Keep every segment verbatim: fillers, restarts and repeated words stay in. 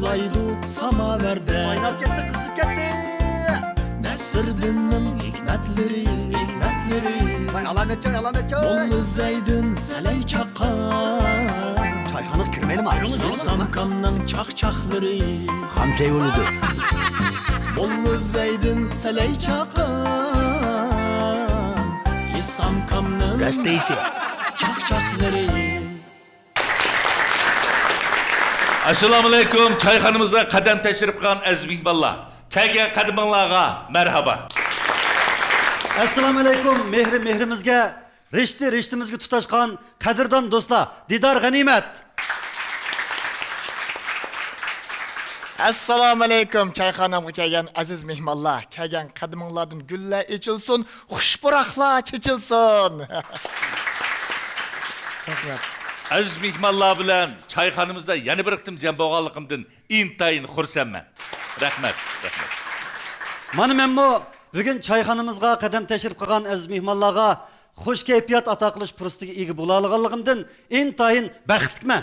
ئايدۇ ساماۋەردە. قايناپ كەتتى، قىزىپ كەتتى. نەسىردىننىڭ ھېكمەتلىرى، ھېكمەتلىرى. ۋاي، ئالامەتچاي، ئالامەتچاي. موللا زەيدىن سەلەي چاققان. چايخانىغا كىرمەيلىما؟ ئىسام كامنىڭ چاقچاقلىرى. خام چاي بولىدۇ. موللا زەيدىن سەلەي چاققان. ئىسام كامنىڭ راست دەيسەن. چاقچاقلىرى. ئەسسالامۇئەلەيكۇم، چايخانىمىزغا قەدەم تەشرىپ قىلغان ئەزىز مېھمانلار، كەلگەن قەدىمىڭلارغا مەرھابا. ئەسسالامۇئەلەيكۇم، مېھرى مېھرىمىزگە، رىشتە رىشتىمىزگە تۇتاشقان قەدىردان دوستلار، دىدار غەنىيمەت. ئەسسالامۇئەلەيكۇم، چايخانامغا كەلگەن ئەزىز مېھمانلار، كەلگەن قەدىمىڭلاردىن گۈللەر ئېچىلسۇن، خۇش پۇراقلار چېچىلسۇن. رەھمەت. ئەزىز مېھمانلار بىلەن چايخانىمىزدا يەنە بىر قېتىم جەم بولغانلىقىمدىن ئىنتايىن خۇرسەنمەن. رەھمەت، رەھمەت. مانا مەنمۇ بۈگۈن چايخانىمىزغا قەدەم تەشرىپ قىلغان ئەزىز مېھمانلارغا خۇش كەيپىيات ئاتا قىلىش پۇرسىتىگە ئىگە بولالىغانلىقىمدىن ئىنتايىن بەختلىكمەن.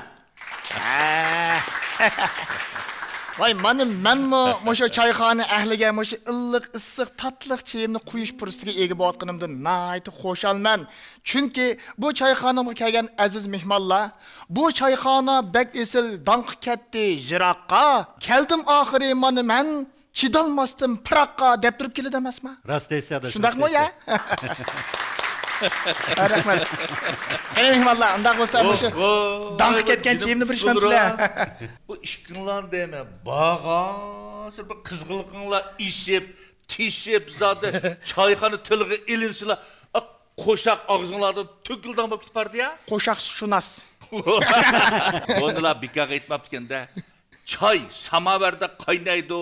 ۋاي، مانا مەنمۇ مۇشۇ چايخانا ئەھلىگە مۇشۇ ئىللىق، ئىسسىق، تاتلىق چېيىمنى قۇيۇش پۇرسىتىگە ئىگە بولۇۋاتقىنىمدىن ناھايىتى خۇشالمەن. چۈنكى بۇ چايخانامغا كەلگەن ئەزىز مېھمانلار، بۇ چايخانا بەك ئېسىل، داڭقى كەتتى يىراققا، كەلدىم ئاخىرى مانا مەن، چىدالماستىن پىراققا دەپ تۇرۇپ كېلىدۇ ئەمەسما؟ راست دەيسىز ئاداش، شۇنداقمۇ يا؟ ھە، رەھمەت. قېنى مېھمانلار، ئۇنداق بولسا مۇشۇ داڭقى كەتكەن چېيىمنى بېرىشمەمسىلەر؟ بۇ ئىككىڭلارنى دەيمەن، بارغانسېرى بىر قىزغىنلىقىڭلار ئېشىپ، تېشىپ، زادى چايخانا تىلغا ئېلىنسىلا، قوشاق ئاغزىڭلاردىن تۆكۈلىدىغان بولۇپ كېتىپ بارىدۇ يا. قوشاقشۇناس. بۇنىلا بىكارغا ئېيتماپتىكەن-دە. چاي ساماۋەردە قاينايدۇ،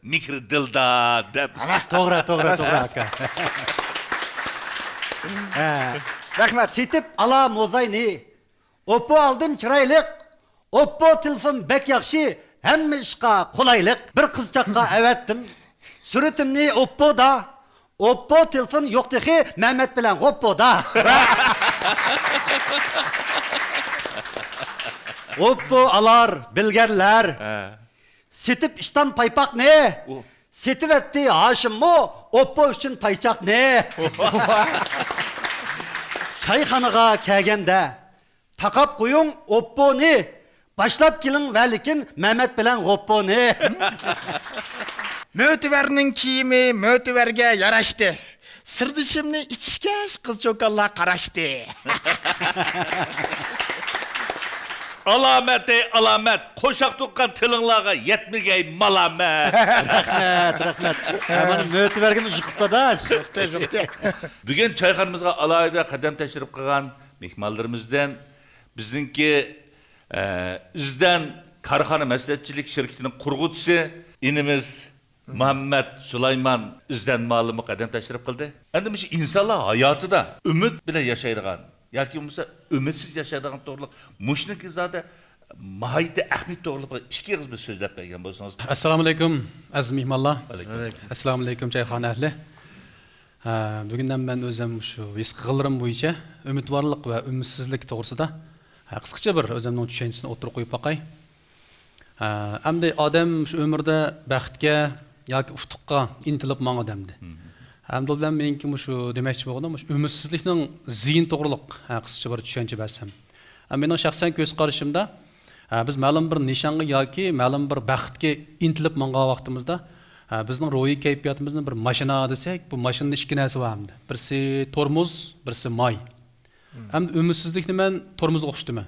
مېھرى دىلدا دەپ. ئانا. توغرا، توغرا، توغرا، ئاكا. ھە. رەھمەت. سېتىپ ئالا موزاينى. ئوپپو ئالدىم، چىرايلىق. ئوپپو تېلېفون بەك ياخشى، ھەممە ئىشقا قولايلىق. بىر قىزچاققا ئەۋەتتىم سۈرىتىمنى ئوپپودا. ئوپپو تېلېفون يوق تېخى، مەمەت بىلەن غوپپودا. غوپپو ئالار بىلگەنلەر. ھە. سېتىپ ئىشتان پايپاقنى. ئۇ. سېتىۋەتتى ھاشىممۇ ئوپپو ئۈچۈن تايچاقنى. چايخانىغا كەلگەندە، تاقاپ قويۇڭ ئوپپونى، باشلاپ كېلىڭ ۋەلىكىن مەمەت بىلەن غوپپونى. مۆتىۋەرنىڭ كىيىمى مۆتىۋەرگە ياراشتى. سىردىشىمنى ئىچىشكەچ قىز چوكانلار قاراشتى. ئالامەت، ئەي ئالامەت، قوشاق تۇغقان تىلىڭلارغا يەتمىگەي مالامەت. رەھمەت، رەھمەت. ھە، مانا مۆتىۋەرگىمۇ يۇقۇپتۇ ئاداش. يۇقتى، يۇقتى. بۈگۈن چايخانىمىزغا ئالاھىدە قەدەم تەشرىپ قىلغان مېھمانلىرىمىزدىن بىزنىڭكى، ئە، ئىزدەن كارخانا مەسلىھەتچىلىك شىركىتىنىڭ قۇرغۇچىسى ئىنىمىز مۇھەممەد سۇلايمان ئىزدەن مۇئەللىممۇ قەدەم تەشرىپ قىلدى. ئەمدى مۇشۇ ئىنسانلار ھاياتىدا ئۈمىد بىلەن ياشايدىغان ياكى بولمىسا ئۈمىدسىز ياشايدىغان توغرىلىق مۇشۇنىڭكى زادى ماھىيىتى، ئەھمىيىتى توغرىلىق بىر ئىككى ئېغىز بىر سۆزلەپ بەرگەن بولسىڭىز. ئەسسالامۇئەلەيكۇم، ئەزىز مېھمانلار. ۋەئەلەيكۇم ئەسسالام. ئەسسالامۇئەلەيكۇم، چايخانا ئەھلى. ھە، بۈگۈندە مەن ئۆزۈم شۇ ھېس قىلغانلىرىم بويىچە ئۈمىدۋارلىق ۋە ئۈمىدسىزلىك توغرىسىدا، ھە، قىسقىچە بىر ئۆزۈمنىڭ چۈشەنچىسىنى ئوتتۇرىغا قويۇپ باقاي. ھە، ئەمدى ئادەم شۇ ئۆمرىدە بەختكە ياكى ئۇتۇققا ئىنتىلىپ ماڭىدۇ ئەمدى. مم. ئەمدى ئۇ بىلەن مېنىڭكى مۇشۇ دېمەكچى بولغىنىم مۇشۇ ئۈمىدسىزلىكنىڭ زىيىنى توغرىلىق، ھە، قىسقىچە بىر چۈشەنچە بەرسەم. ھە، مېنىڭ شەخسەن كۆز قارىشىمدا، ھە، بىز مەلۇم بىر نىشانغا ياكى مەلۇم بىر بەختكە ئىنتىلىپ ماڭغان ۋاقتىمىزدا، ھە، بىزنىڭ روھىي كەيپىياتىمىزنى بىر ماشىنا دېسەك، بۇ ماشىنىدا ئىككى نەرسە بار ئەمدى. بىرسى تورمۇز، بىرسى ماي. مم. ئەمدى ئۈمىدسىزلىكنى مەن تورمۇزغا ئوخشىتىمەن.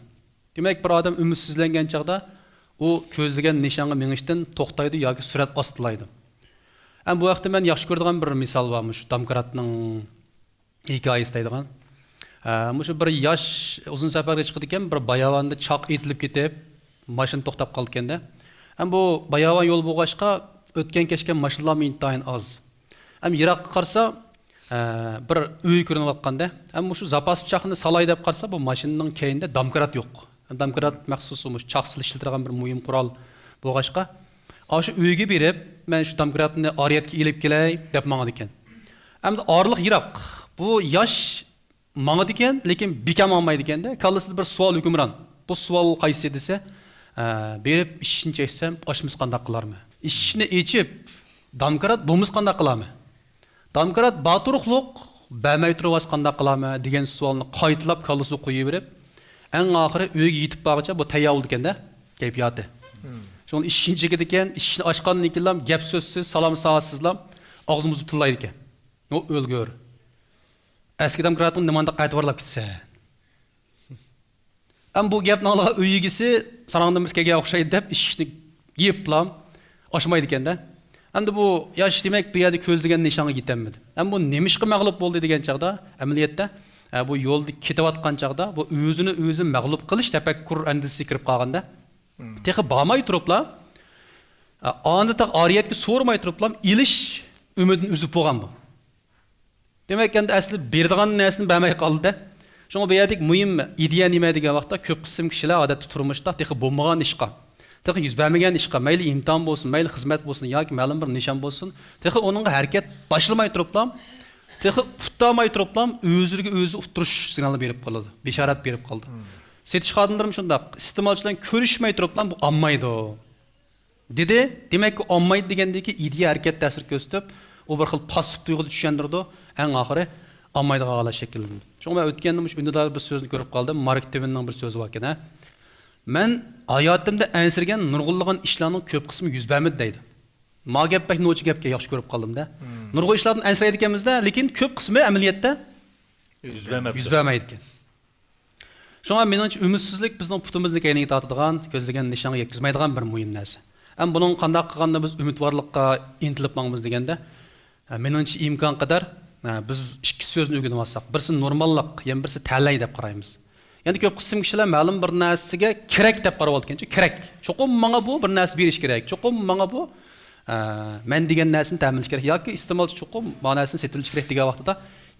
دېمەك، بىر ئادەم ئۈمىدسىزلەنگەن چاغدا ئۇ كۆزلىگەن نىشانغا مېڭىشتىن توختايدۇ ياكى سۈرئەت ئاستىلايدۇ. ئەمما بۇ ھەقتە مەن ياخشى كۆرىدىغان بىر مىسال بار، مۇشۇ دومكراتنىڭ ھېكايىسى دەيدىغان. ئە، مۇشۇ بىر ياش ئۇزۇن سەپەرگە چىقىدىكەن، بىر باياۋاندا چاق ئېتىلىپ كېتىپ، ماشىنا توختاپ قالىدىكەن-دە. ئەمما بۇ باياۋان يول بولغاچقا، ئۆتكەن كەچكەن ماشىنىلارمۇ ئىنتايىن ئاز. ئەمما يىراققا قارىسا، ئە، بىر ئۆي كۆرۈنۈۋاتقاندا، ئەمما مۇشۇ زاپاس چاقنى سالاي دەپ قارىسا، بۇ ماشىنىنىڭ كەينىدە دومكرات يوق. دومكرات مەخسۇس مۇشۇ چاق سېلىش ئىشلىتىدىغان بىر مۇھىم قورال بولغاچقا، ئاشۇ ئۆيگە بېرىپ، مەن شۇ دومكراتنى ئارىيەتكە ئېلىپ كېلەي دەپ ماڭىدىكەن. ئەمدى ئارىلىق يىراق. بۇ ياش ماڭىدىكەن، لېكىن بىكار ماڭمايدىكەن-دە. كاللىسىدا بىر سوئال ھۆكۈمران. بۇ سوئال قايسى دېسە، ھە، بېرىپ ئىشىكنى چەكسەم، ئاچمىسا قانداق قىلارمەن؟ ئىشىكنى ئېچىپ، دامكرات بولمىسا قانداق قىلارمەن؟ دامكرات بار تۇرۇقلۇق، بەرمەي تۇرۇۋالسا قانداق قىلارمەن دېگەن سوئالنى قايتىلاپ كاللىسىغا قويۇۋېرىپ، ئەڭ ئاخىرى ئۆيگە يېتىپ بارغۇچە بۇ تەييار بولىدىكەن-دە، كەيپىياتى. شۇڭا ئىشىكنى چېكىدىكەن، ئىشىكنى ئاچقاندىن كېيىنلا گەپ سۆزسىز، سالام ساۋاتسىزلا ئاغزىنى بۇزۇپ تىللايدىكەن. ئۇ ئۆلگۈر. ئەسكى دامكراتنى نېمانداق ئەتىۋارلاپ كېتىسەن؟ ئەمما بۇ گەپنى ئاڭلىغان ئۆي ئىگىسى ساراڭدىن بىرسى كەلگەن ئوخشايدۇ دەپ ئىشىكنى يېپىپلا ئاچمايدىكەن-دە. ئەمدى بۇ ياش دېمەك بۇ يەردە كۆزلىگەن نىشانغا يېتەلمىدى. ئەمما بۇ نېمىشقا مەغلۇپ بولدى دېگەن چاغدا ئەمەلىيەتتە، ئە، بۇ يولدا كېتىۋاتقان چاغدا بۇ ئۆزىنى ئۆزى مەغلۇپ قىلىش تەپەككۇر ئەندىزىسىگە كىرىپ قالغاندا، تېخى بارماي تۇرۇپلا، ئە، ئاندا تېخى ئارىيەتكە سورىماي تۇرۇپلا ئېلىش ئۈمىدىنى ئۈزۈپ بولغان بۇ. دېمەك، ئەمدى ئەسلى بېرىدىغان نەرسىنى بەرمەي قالدى-دە. شۇڭا بۇ يەردىكى مۇھىم ئىدىيە نېمە دېگەن ۋاقىتتا، كۆپ قىسىم كىشىلەر ئادەتتە تۇرمۇشتا تېخى بولمىغان ئىشقا، تېخى يۈز بەرمىگەن ئىشقا، مەيلى ئىمتىھان بولسۇن، مەيلى خىزمەت بولسۇن ياكى مەلۇم بىر نىشان بولسۇن، تېخى ئۇنىڭغا ھەرىكەت باشلىماي تۇرۇپلا، تېخى ئۇتتۇرماي تۇرۇپلا ئۆزىگە ئۆزى ئۇتتۇرۇش سىگنالى بېرىپ قالىدۇ، بېشارەت بېرىپ قالىدۇ. سېتىش خادىملىرىمۇ شۇنداق، ئىستېمالچى بىلەن كۆرۈشمەي تۇرۇپلا بۇ ئالمايدۇ. دېدى. دېمەككى، ئالمايدۇ دېگەندىكى ئىدىيە ھەرىكەت تەسىر كۆرسىتىپ، ئۇ بىر خىل پاسسىپ تۇيغۇنى چۈشەندۈرىدۇ، ئەڭ ئاخىرى ئالمايدىغان ھالەت شەكىللىنىدۇ. شۇڭا مەن ئۆتكەندە مۇشۇ ئۈندىدار بىر سۆزنى كۆرۈپ قالدىم، مارك تۋېننىڭ بىر سۆزى باركەن، ھە. مەن ھاياتىمدا ئەنسىرىگەن نۇرغۇنلىغان ئىشلارنىڭ كۆپ قىسمى يۈز بەرمىدى دەيدۇ. ما گەپ بەك نوچى گەپكەن، ياخشى كۆرۈپ قالدىم-دە. نۇرغۇن ئىشلاردىن ئەنسىرەيدىكەنمىز-دە، لېكىن كۆپ قىسمى ئەمەلىيەتتە يۈز بەرمەيدىكەن. شۇڭا مېنىڭچە ئۈمىدسىزلىك بىزنىڭ پۇتىمىزنى كەينىگە تارتىدىغان، كۆزلىگەن نىشانغا يەتكۈزمەيدىغان بىر مۇھىم نەرسە. ئەمما بۇنىڭغا قانداق قىلغاندا بىز ئۈمىدۋارلىققا ئىنتىلىپ ماڭىمىز دېگەندە، ھە، مېنىڭچە ئىمكانقەدەر، ھە، بىز ئىككى سۆزنى ئۆگىنىۋالساق، بىرسى نورماللىق، يەنە بىرسى تەلەي دەپ قارايمىز. يەنە كۆپ قىسىم كىشىلەر مەلۇم بىر نەرسىگە كېرەك دەپ قاراۋالىدىكەن، كېرەك. چوقۇم ماڭا بۇ بىر نەرسە بېرىش كېرەك. چوقۇم ماڭا بۇ ئە، مەن دېگەن نەرسىنى تەمىنلەش كېرەك ياكى ئىستېمالچى چوقۇم ما نەرسىنى سېتىۋېلىش كېرەك دېگەن ۋاقتىدا،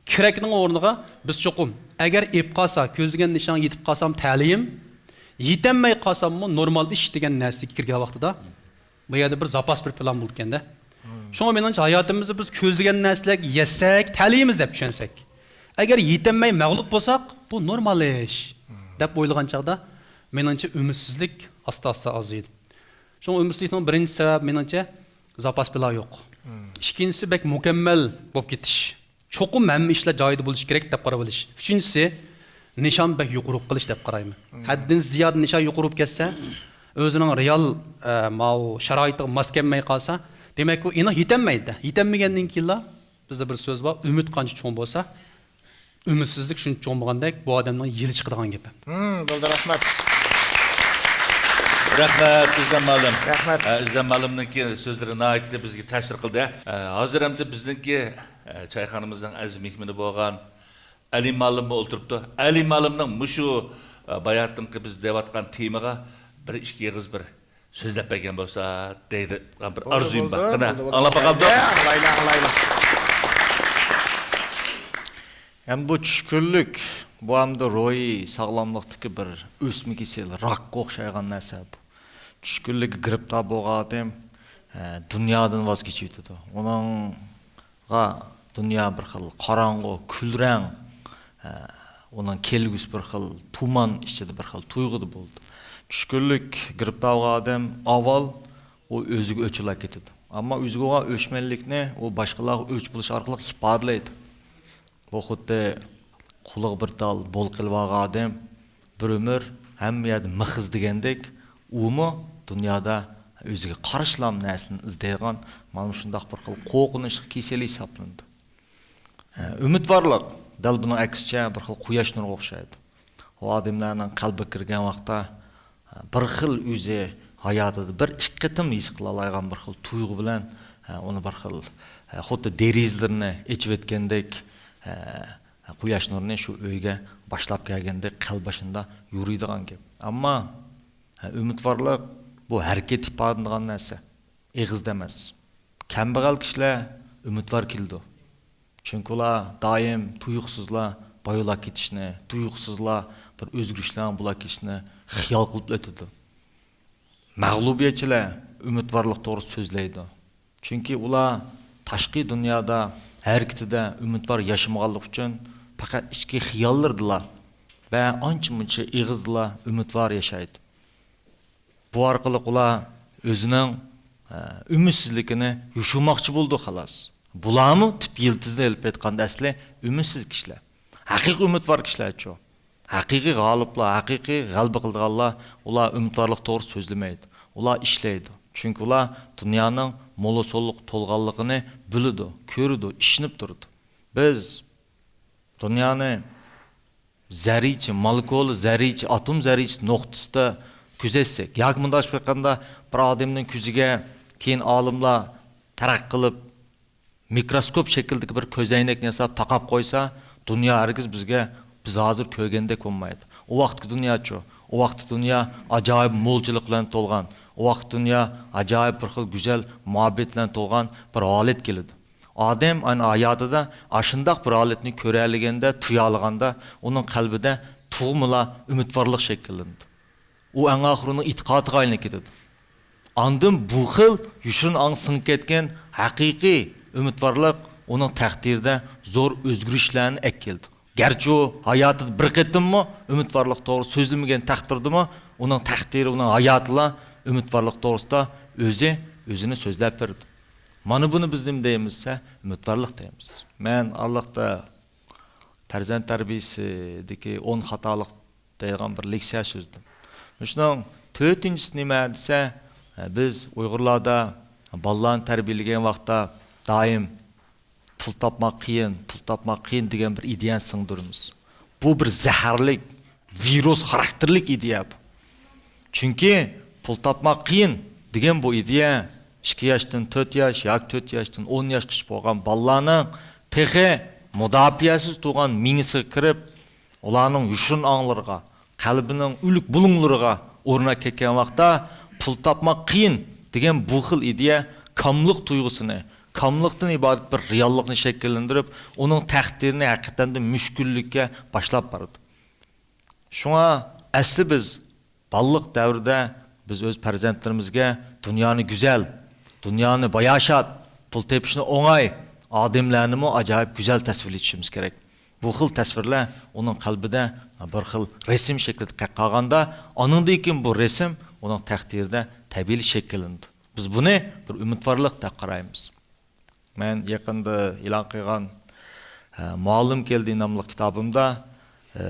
كېرەكنىڭ ئورنىغا بىز چوقۇم، ئەگەر ئېلىپ قالسا، كۆزلىگەن نىشانغا يېتىپ قالسام تەلىيىم، يېتەلمەي قالساممۇ نورمال ئىش دېگەن نەرسىگە كىرگەن ۋاقتىدا، بۇ يەردە بىر زاپاس بىر پىلان بولىدىكەن-دە. شۇڭا مېنىڭچە، ھاياتىمىزدا بىز كۆزلىگەن نەرسىلەرگە يەتسەك، تەلىيىمىز دەپ چۈشەنسەك، ئەگەر يېتەلمەي مەغلۇپ بولساق، بۇ نورمال ئىش دەپ ئويلىغان چاغدا، مېنىڭچە، ئۈمىدسىزلىك ئاستا-ئاستا ئازىيىدۇ. شۇڭا ئۈمىدسىزلىكنىڭ بىرىنچى سەۋەبى، مېنىڭچە، زاپاس پىلان يوق. ئىككىنچىسى، بەك مۇكەممەل بولۇپ كېتىش. چوقۇم ھەممە ئىشلار جايىدا بولۇشى كېرەك دەپ قاراۋېلىش. ئۈچىنچىسى، نىشان بەك يۇقىرى قىلىش دەپ قارايمەن. ھەددىدىن زىيادە نىشان يۇقىرى كەتسە، ئۆزىنىڭ رېئال، ئە، ماۋۇ شارائىتىغا ماس كەلمەي قالسا، دېمەك، ئۇ ئېنىق يېتەلمەيدۇ. يېتەلمىگەندىن كېيىنلا، بىزدە بىر سۆز بار، ئۈمىد قانچە چوڭ بولسا، ئۈمىدسىزلىك شۇنچە چوڭ بولغاندەك، بۇ ئادەمنىڭ يېلى چىقىدىغان گېپى. ھىم، بولدى، رەھمەت. رەھمەت، ئۆزدەم مۇئەللىم. رەھمەت. ئە، ئۆزدەم مۇئەللىمنىڭكى سۆزلىرى ناھايىتى بىزگە تەسىر قىلدى. ئە، ھازىر ئەمدى بىزنىڭكى، ئە، چايخانىمىزنىڭ ئەزىز مېھمىنى بولغان ئەلى مۇئەللىممۇ ئولتۇرۇپتۇ. ئەلى مۇئەللىمنىڭ مۇشۇ، ئە، باياتىنقى بىز دەۋاتقان تېمىغا بىر ئىككى ئېغىز بىر سۆزلەپ بەرگەن بولسا دەيدىغان بىر بولدى، ئارزۇيۇم بار. بولدى، قېنى، بولدى، بولدى. ئاڭلاپ باقامدۇ؟ يا، ئاڭلايلى، ئاڭلايلى. يەنى بۇ چۈشكۈنلۈك، بۇ ئەمدى روھىي ساغلاملىقتىكى بىر ئۆسمە كېسىلى، راكقا ئوخشايدىغان نەرسە بۇ. چۈشكۈنلۈككە گىرىپتار بولغان ئادەم، ئە، دۇنيادىن ۋاز كېچىۋېتىدۇ. ئۇنىڭغا دۇنيا بىر خىل قاراڭغۇ، كۈلرەڭ، ئە، ئۇنىڭ كەلگۈسى بىر خىل تۇمان ئىچىدە، بىر خىل تۇيغۇدا بولىدۇ. چۈشكۈنلۈك گىرىپتار بولغان ئادەم ئاۋۋال ئۇ ئۆزىگە ئۆچ ئالا كېتىدۇ. ئەمما ئۆزىگە بولغان ئۆچمەنلىكنى ئۇ باشقىلارغا ئۆچ بولۇش ئارقىلىق ئىپادىلەيدۇ. بۇ خۇددى قۇلىغا بىر تال بولكا ئېلىۋالغان ئادەم بىر ئۆمۈر ھەممە يەردە مىخ ئىزدىگەندەك، ئۇمۇ دۇنيادا ئۆزىگە قارشىلام نەرسىنى ئىزدەيدىغان مانا شۇنداق بىر خىل قورقۇنچلۇق كېسەل ھېسابلىنىدۇ. ئۈمىدۋارلىق دەل بۇنىڭ ئەكسىچە بىر خىل قۇياش نۇرىغا ئوخشايدۇ. ئۇ ئادەملەرنىڭ قەلبىگە كىرگەن ۋاقىتتا، بىر خىل ئۆزى ھاياتىدا بىر ئىككى قېتىم ھېس قىلالايدىغان بىر خىل تۇيغۇ بىلەن، ئۇنى بىر خىل، خۇددى دېرىزىلىرىنى ئېچىۋەتكەندەك، قۇياش نۇرىنى شۇ ئۆيگە باشلاپ كەلگەندەك قەلب باشىدا يورۇيدىغان گەپ. ئەمما، ئۈمىدۋارلىق بۇ ھەرىكەت ئىپادىلىنىدىغان نەرسە. ئېغىزدا ئەمەس. كەمبەغەل كىشىلەر ئۈمىدۋار كېلىدۇ. چۈنكى ئۇلار دائىم تۇيۇقسىزلا بايىۋالاپ كېتىشنى، تۇيۇقسىزلا بىر ئۆزگىرىشلەرنىڭ بولاپ كېتىشىنى خىيال قىلىپلا ئۆتىدۇ. مەغلۇبىيەتچىلەر ئۈمىدۋارلىق توغرىسىدا سۆزلەيدۇ. چۈنكى ئۇلار تاشقى دۇنيادا ھەرىكىتىدە ئۈمىدۋار ياشىمىغانلىقى ئۈچۈن پەقەت ئىچكى خىياللىرىدىلا ۋە ئانچە-مۇنچە ئېغىزدىلا ئۈمىدۋار ياشايدۇ. بۇ ئارقىلىق ئۇلار ئۆزىنىڭ، ئە، ئۈمىدسىزلىكىنى يوشۇرماقچى بولىدۇ، خالاس. بۇلارمۇ تۈپ يىلتىزىنى ئېلىپ ئېيتقاندا ئەسلى ئۈمىدسىز كىشىلەر. ھەقىقىي ئۈمىدۋار كىشىلەرچۇ؟ ھەقىقىي غالىبلار، ھەقىقىي غەلىبە قىلىدىغانلار، ئۇلار ئۈمىدۋارلىق توغرىسىدا سۆزلىمەيدۇ. ئۇلار ئىشلەيدۇ. چۈنكى ئۇلار دۇنيانىڭ مول-سوللۇق تولغانلىقىنى بىلىدۇ، كۆرىدۇ، ئىشىنىپ تۇرىدۇ. بىز دۇنيانى زەررىچە، مولېكۇلا زەررىچە، ئاتوم زەررىچە نۇقتىسىدا كۆزەتسەك، ياكى مۇنداق قىلغاندا، بىر ئادەمنىڭ كۆزىگە، كېيىن ئالىملار تەرەققىي قىلىپ، مىكروسكوپ شەكلىدىكى بىر كۆزەينەكنى ياساپ تاقاپ قويسا، دۇنيا ھەرگىز بىزگە، بىز ھازىر كۆرگەندەك بولمايدۇ. ئۇ ۋاقىتقى دۇنياچۇ؟ ئۇ ۋاقىتقى دۇنيا ئاجايىپ مولچىلىق بىلەن تولغان، ئۇ ۋاقىتقى دۇنيا ئاجايىپ بىر خىل گۈزەل مۇھەببەت بىلەن تولغان بىر ھالەت كېلىدۇ. ئادەم ئەنە ھاياتىدا ئاشۇنداق بىر ھالەتنى كۆرەلىگەندە، تۇيالىغاندا، ئۇنىڭ قەلبىدە تۇغمىلا ئۈمىدۋارلىق شەكىللىنىدۇ. ئۇ ئەڭ ئاخىرى ئۇنىڭ ئېتىقادىغا ئايلىنىپ كېتىدۇ. ئاندىن بۇ خىل يوشۇرۇن ئاڭ سىڭىپ كەتكەن ھەقىقىي ئۈمىدۋارلىق ئۇنىڭ تەقدىرىدە زور ئۆزگىرىشلەرنى ئەكېلىدۇ. گەرچە ئۇ ھاياتىدا بىر قېتىممۇ ئۈمىدۋارلىق توغرىسىدا سۆزلىمىگەن تەقدىردىمۇ، ئۇنىڭ تەقدىرى، ئۇنىڭ ھاياتىلا ئۈمىدۋارلىق توغرىسىدا ئۆزى ئۆزىنى سۆزلەپ بېرىدۇ. مانا بۇنى بىز نېمە دەيمىز دېسە، ئۈمىدۋارلىق دەيمىز. مەن ئارىلىقتا پەرزەنت تەربىيىسىدىكى ئون خاتالىق دەيدىغان بىر لېكسىيە سۆزلىدىم. مۇشۇنىڭ تۆتىنچىسى نېمە دېسە، بىز ئۇيغۇرلاردا بالىلارنى تەربىيەلىگەن ۋاقىتتا دائىم پۇل تاپماق قىيىن، پۇل تاپماق قىيىن دېگەن بىر ئىدىيەنى سىڭدۈرىمىز. بۇ بىر زەھەرلىك، ۋىرۇس خاراكتېرلىك ئىدىيە بۇ. چۈنكى پۇل تاپماق قىيىن دېگەن بۇ ئىدىيە ئىككى ياشتىن تۆت ياش ياكى تۆت ياشتىن ئون ياشقىچە بولغان بالىلارنىڭ تېخى مۇداپىئەسىز تۇرغان مېڭىسىگە كىرىپ، ئۇلارنىڭ يوشۇرۇن ئاڭلىرىغا، قەلبىنىڭ ئۆلۈك بۇلۇڭلىرىغا ئورناپ كەتكەن ۋاقىتتا، پۇل تاپماق قىيىن دېگەن بۇ خىل ئىدىيە كاملىق تۇيغۇسىنى، كاملىقتىن ئىبارەت بىر رېئاللىقنى شەكىللەندۈرۈپ، ئۇنىڭ تەقدىرىنى ھەقىقەتەن مۈشكۈللۈككە باشلاپ بارىدۇ. شۇڭا ئەسلى بىز بالىلىق دەۋرىدە بىز ئۆز پەرزەنتلىرىمىزگە دۇنيانى گۈزەل، دۇنيانى باياشات، پۇل تېپىشنى ئوڭاي، ئادەملەرنىمۇ ئاجايىپ گۈزەل تەسۋىرلىتىشىمىز كېرەك. بۇ خىل تەسۋىرلەر ئۇنىڭ قەلبىدە بىر خىل رەسىم شەكلىدە قېلىپ قالغاندا، ئانىڭدىن كېيىن بۇ رەسىم ئۇنىڭ تەقدىرىدە تەبىئىي شەكىللىنىدۇ. بىز بۇنى بىر ئۈمىدۋارلىق دەپ قارايمىز. مەن يېقىندا ئېلان قىلغان، ئە، مۇئەللىم كەلدى ناملىق كىتابىمدا، ئە،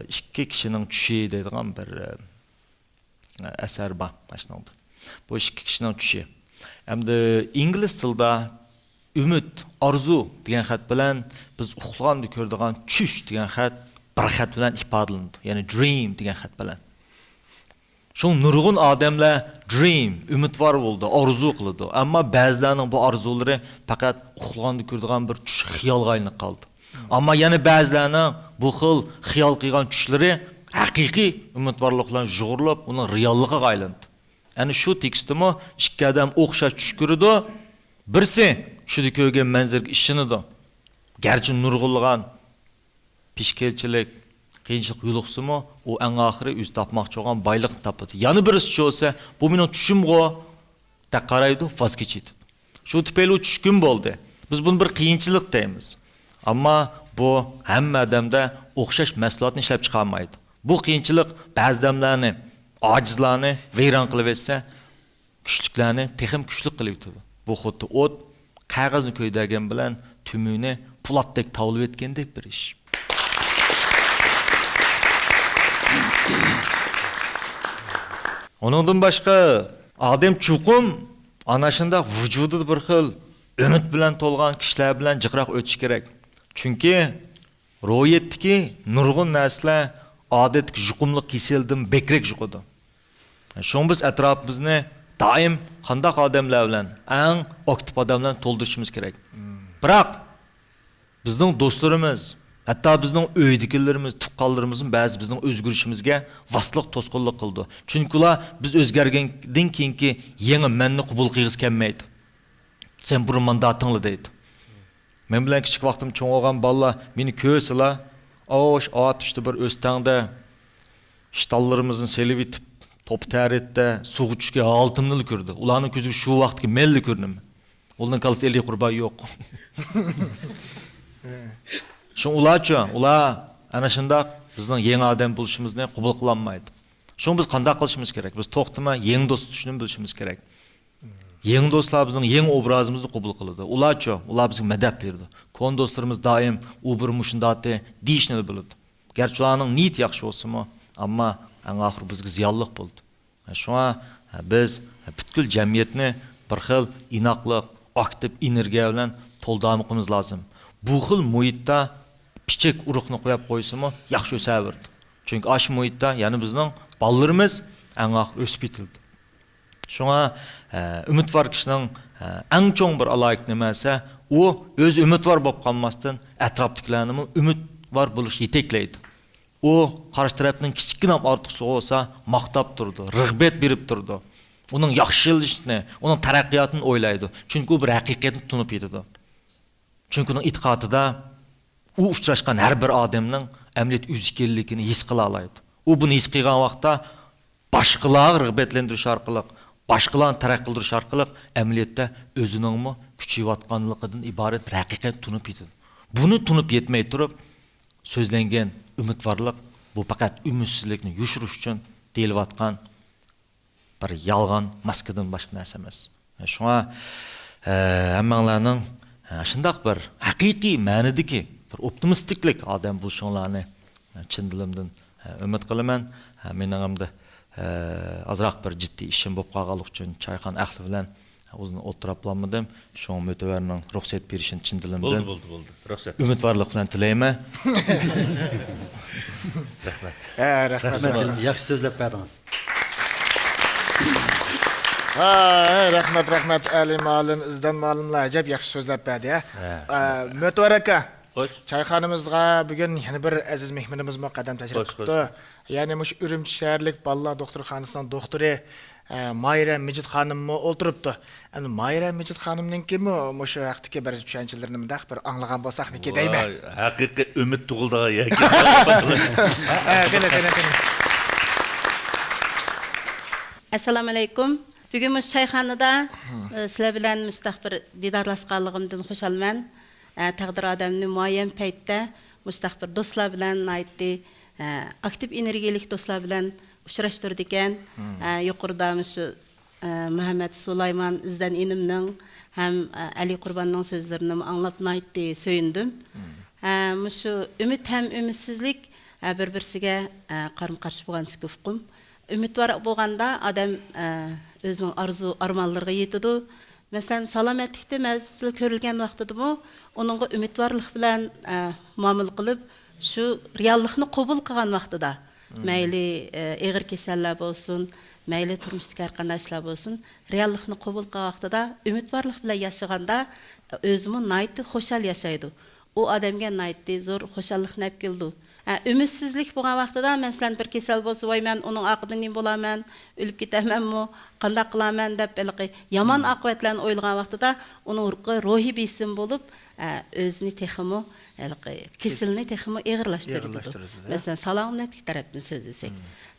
ئىككى كىشىنىڭ چۈشى دەيدىغان بىر، ئە، ئەسەر بار مانا شۇنىڭدا. بۇ ئىككى كىشىنىڭ چۈشى. ئەمدى ئىنگلىز تىلىدا ئۈمىد، ئارزۇ دېگەن خەت بىلەن بىز ئۇخلىغاندا كۆرىدىغان چۈش دېگەن خەت بىر خەت بىلەن ئىپادىلىنىدۇ. يەنى dream دېگەن خەت بىلەن. شۇڭا نۇرغۇن ئادەملەر dream، ئۈمىدۋار بولىدۇ، ئارزۇ قىلىدۇ. ئەمما بەزىلەرنىڭ بۇ ئارزۇلىرى پەقەت ئۇخلىغاندا كۆرىدىغان بىر چۈش خىيالغا ئايلىنىپ قالىدۇ. ئەمما يەنە بەزىلەرنىڭ بۇ خىل خىيال قىلغان چۈشلىرى ھەقىقىي ئۈمىدۋارلىق بىلەن يۇغۇرۇلۇپ، ئۇنىڭ رېئاللىقىغا ئايلىنىدۇ. ئەنە شۇ تېكىستتىمۇ ئىككى ئادەم ئوخشاش چۈش كۆرىدۇ. بىرسى چۈشىدە كۆرگەن مەنزىرىگە ئىشىنىدۇ. گەرچە نۇرغۇنلىغان پېشكەلچىلىك، قىيىنچىلىق يولۇقسىمۇ، ئۇ ئەڭ ئاخىرى ئۆزى تاپماقچى بولغان بايلىقنى تاپىدۇ. يەنە بىرسى چۈشۈرسە، بۇ مېنىڭ چۈشۈمغۇ دەپ قارايدۇ، ۋاز كېچىۋېتىدۇ. شۇ تۈپەيلى ئۇ چۈشكۈن بولدى. بىز بۇنى بىر قىيىنچىلىق دەيمىز. ئەمما بۇ ھەممە ئادەمدە ئوخشاش مەھسۇلاتنى ئىشلەپ چىقارمايدۇ. بۇ قىيىنچىلىق بەزى ئادەملەرنى، ئاجىزلارنى ۋەيران قىلىۋەتسە، كۈچلۈكلەرنى تېخىمۇ كۈچلۈك قىلىۋېتىدۇ. بۇ خۇددى ئوت قەغەزنى كۆيدۈرگەن بىلەن تۈمۈنى پولاتتەك تاۋلىۋەتكەندەك بىر ئىش. ئۇنىڭدىن باشقا، ئادەم چوقۇم ئانا شۇنداق ۋۇجۇدىدا بىر خىل ئۈمىد بىلەن تولغان كىشىلەر بىلەن جىقراق ئۆتۈشى كېرەك. چۈنكى روھىيەتتىكى نۇرغۇن نەرسىلەر ئادەتتىكى يۇقۇملۇق كېسەلدىن بەكرەك يۇقىدۇ. شۇڭا بىز ئەتراپىمىزنى دائىم قانداق ئادەملەر بىلەن، ئەڭ ئاكتىپ ئادەملەرنى تولدۇرۇشىمىز كېرەك. بىراق، بىزنىڭ دوستلىرىمىز، ھەتتا بىزنىڭ ئۆيدىكىلىرىمىز، تۇغقانلىرىمىزمۇ بەزى بىزنىڭ ئۆزگىرىشىمىزگە ۋاسىتىلىق توسقۇنلۇق قىلىدۇ. چۈنكى ئۇلار بىز ئۆزگەرگەندىن كېيىنكى يېڭى مەننى قوبۇل قىلغۇسى كەلمەيدۇ. سەن بۇرۇن مانداق ئىدىڭلا دەيدۇ. مەن بىلەن كىچىك ۋاقتىم چوڭ بولغان بالىلار مېنى كۆرسىلا، ئاۋۇ ئاتۇشتا بىر ئۆستەڭدە شتانلىرىمىزنى سېلىۋېتىپ، توپا تەرەتتە سۇغا چۈشكەن ھالىتىمنىلا كۆرىدۇ. ئۇلارنىڭ كۆزىگە شۇ ۋاقىتتىكى مەنلا كۆرۈنىمەن. ئۇلارنىڭ كاللىسىدا ئەلى قۇربان يوق. شۇڭا ئۇلارچۇ، ئۇلار ئەنە شۇنداق بىزنىڭ يېڭى ئادەم بولۇشىمىزنى قوبۇل قىلالمايدۇ. شۇڭا بىز قانداق قىلىشىمىز كېرەك؟ بىز توختىماي يېڭى دوست تۇتۇشنى بىلىشىمىز كېرەك. يېڭى دوستلار بىزنىڭ يېڭى ئوبرازىمىزنى قوبۇل قىلىدۇ. ئۇلارچۇ؟ ئۇلار بىزگە مەدەت بېرىدۇ. كونا دوستلىرىمىز دائىم ئۇ بىر مۇشۇنداتتى دېيىشنى بىلىدۇ. گەرچە ئۇلارنىڭ نىيىتى ياخشى بولسىمۇ، ئەمما ئەڭ ئاخىرى بىزگە زىيانلىق بولىدۇ. شۇڭا بىز پۈتكۈل جەمئىيەتنى بىر خىل ئىناقلىق، ئاكتىپ ئېنېرگىيە بىلەن تولدۇرمىقىمىز لازىم. بۇ خىل مۇھىتتا پىچەك ئۇرۇقنى قويۇپ قويسىمۇ ياخشى ئۆسەۋېرىدۇ. چۈنكى ئاشۇ مۇھىتتا يەنە بىزنىڭ بالىلىرىمىز ئەڭ ئاخىرى ئۆسۈپ يېتىلىدۇ. شۇڭا، ئە، ئۈمىدۋار كىشىنىڭ، ئە، ئەڭ چوڭ بىر ئالاھىدىلىكى نېمە دېسە، ئۇ ئۆزى ئۈمىدۋار بولۇپ قالماستىن، ئەتراپتىكىلەرنىمۇ ئۈمىدۋار بولۇشقا يېتەكلەيدۇ. ئۇ قارشى تەرەپنىڭ كىچىككىنە ئارتۇقچىلىقى بولسا، ماختاپ تۇرىدۇ، رىغبەت بېرىپ تۇرىدۇ. ئۇنىڭ ياخشىلىنىشىنى، ئۇنىڭ تەرەققىياتىنى ئويلايدۇ. چۈنكى ئۇ بىر ھەقىقەتنى تونۇپ يېتىدۇ. چۈنكى ئۇنىڭ ئېتىقادىدا ئۇ ئۇچراشقان ھەر بىر ئادەمنىڭ ئەمەلىيەتتە ئۆزى ئىكەنلىكىنى ھېس قىلالايدۇ. ئۇ بۇنى ھېس قىلغان ۋاقىتتا باشقىلارغا رىغبەتلەندۈرۈش ئارقىلىق، باشقىلارنى تەرەققىي قىلدۇرۇش ئارقىلىق ئەمەلىيەتتە ئۆزىنىڭمۇ كۈچىيىۋاتقانلىقىدىن ئىبارەت بىر ھەقىقەتنى تونۇپ يېتىدۇ. بۇنى تونۇپ يەتمەي تۇرۇپ سۆزلەنگەن ئۈمىدۋارلىق، بۇ پەقەت ئۈمىدسىزلىكنى يوشۇرۇش ئۈچۈن دېيىلىۋاتقان بىر يالغان ماسكىدىن باشقا نەرسە ئەمەس. شۇڭا، ئە، ھەممەڭلارنىڭ، ئە، شۇنداق بىر ھەقىقىي مەنىدىكى بىر ئوپتىمىستىكلىك ئادەم بولۇشۇڭلارنى، ئە، چىن دىلىمدىن، ئە، ئۈمىد قىلىمەن. ئە، مېنىڭ ئەمدى، ئە، ئازراق بىر جىددىي ئىشىم بولۇپ قالغانلىقى ئۈچۈن چايخانا ئەھلى بىلەن ئۇزۇن ئولتۇرۇپلانمىدىم. شۇڭا مۆتىۋەرنىڭ رۇخسەت بېرىشىنى چىن دىلىمدىن بولدى، بولدى، بولدى. رۇخسەت. ئۈمىدۋارلىق بىلەن تىلەيمەن. رەھمەت. ھە، رەھمەت. رەھمەت، ياخشى سۆزلەپ بەردىڭىز. ھە، رەھمەت، رەھمەت. ئەلى مۇئەللىم، ئىزدەن مۇئەللىملار ئەجەب ياخشى سۆزلەپ بەردى، ھە. ھە. ئە، مۆتىۋەر ئاكا. خوش. چايخانىمىزغا بۈگۈن يەنە بىر ئەزىز مېھمىنىمىزمۇ قەدەم تەشرىپ خوش، قىپتۇ. خوش. يەنى مۇشۇ ئۈرۈمچى شەھەرلىك بالىلار دوختۇرخانىسىنىڭ دوختۇرى، ئە، ماھىرە مىجىت خانىممۇ ئولتۇرۇپتۇ. ئەمدى ماھىرە مىجىت خانىمنىڭكىمۇ مۇشۇ ھەقتىكى بىر چۈشەنچىلىرىنى مۇنداق بىر ئاڭلىغان بولساقمىكىن دەيمەن. ۋاي، ھەقىقىي ئۈمىد تۇغۇلىدىغان يەركەن. ھە، ھە، قېنى، قېنى، قېنى. ئەسسالامۇئەلەيكۇم. بۈگۈن مۇشۇ چايخانىدا، ئە، سىلەر بىلەن مۇشۇنداق بىر دىدارلاشقانلىقىمدىن خۇشالمەن. ئە، تەقدىر ئادەمنى مۇئەييەن پەيتتە مۇشۇنداق بىر دوستلار بىلەن ناھايىتى، ئە، ئاكتىپ ئېنېرگىيىلىك دوستلار بىلەن ئۇچراشتۇرىدىكەن. ئە، يۇقىرىدا مۇشۇ، ئە، مۇھەممەد سۇلايمان ئىزدەن ئىنىمنىڭ ھەم، ئە، ئەلى قۇرباننىڭ سۆزلىرىنىمۇ ئاڭلاپ ناھايىتى سۆيۈندۈم. ئە، مۇشۇ ئۈمىد ھەم ئۈمىدسىزلىك، ئە، بىر-بىرسىگە، ئە، قارمۇ-قارشى بولغان ئىككى ئۇقۇم. ئۈمىدۋار بولغاندا ئادەم، ئە، ئۆزىنىڭ ئارزۇ ئارمانلىرىغا يېتىدۇ. مەسىلەن، سالامەتلىكتە مەززىلىك كۆرۈلگەن ۋاقتىدىمۇ ئۇنىڭغا ئۈمىدۋارلىق بىلەن، ئە، مۇئامىلە قىلىپ، شۇ رېئاللىقنى قوبۇل قىلغان ۋاقتىدا، مەيلى، ئە، ئېغىر كېسەللەر بولسۇن، مەيلى تۇرمۇشتىكى ھەر قانداق ئىشلار بولسۇن، رېئاللىقنى قوبۇل قىلغان ۋاقتىدا ئۈمىدۋارلىق بىلەن ياشىغاندا، ئۆزىمۇ ناھايىتى خۇشال ياشايدۇ. ئۇ ئادەمگە ناھايىتى زور خۇشاللىقنى ئەپ كېلىدۇ. ھە، ئۈمىدسىزلىك بولغان ۋاقتىدا، مەسىلەن، بىر كېسەل بولسا، ۋاي، مەن ئۇنىڭ ئارقىدىن نېمە بولارمەن، ئۆلۈپ كېتەرمەنمۇ، قانداق قىلارمەن دەپ، ھېلىقى يامان ئاقىۋەتلەرنى ئويلىغان ۋاقتىدا، ئۇنىڭ روھىي بېسىم بولۇپ، ئە، ئۆزىنى تېخىمۇ، ھېلىقى كېسىلىنى تېخىمۇ ئېغىرلاشتۇرۇۋېتىدۇ. ئېغىرلاشتۇرىدۇ، ھە. مەسىلەن، سالامەتلىك تەرەپتىن سۆزلىسەك.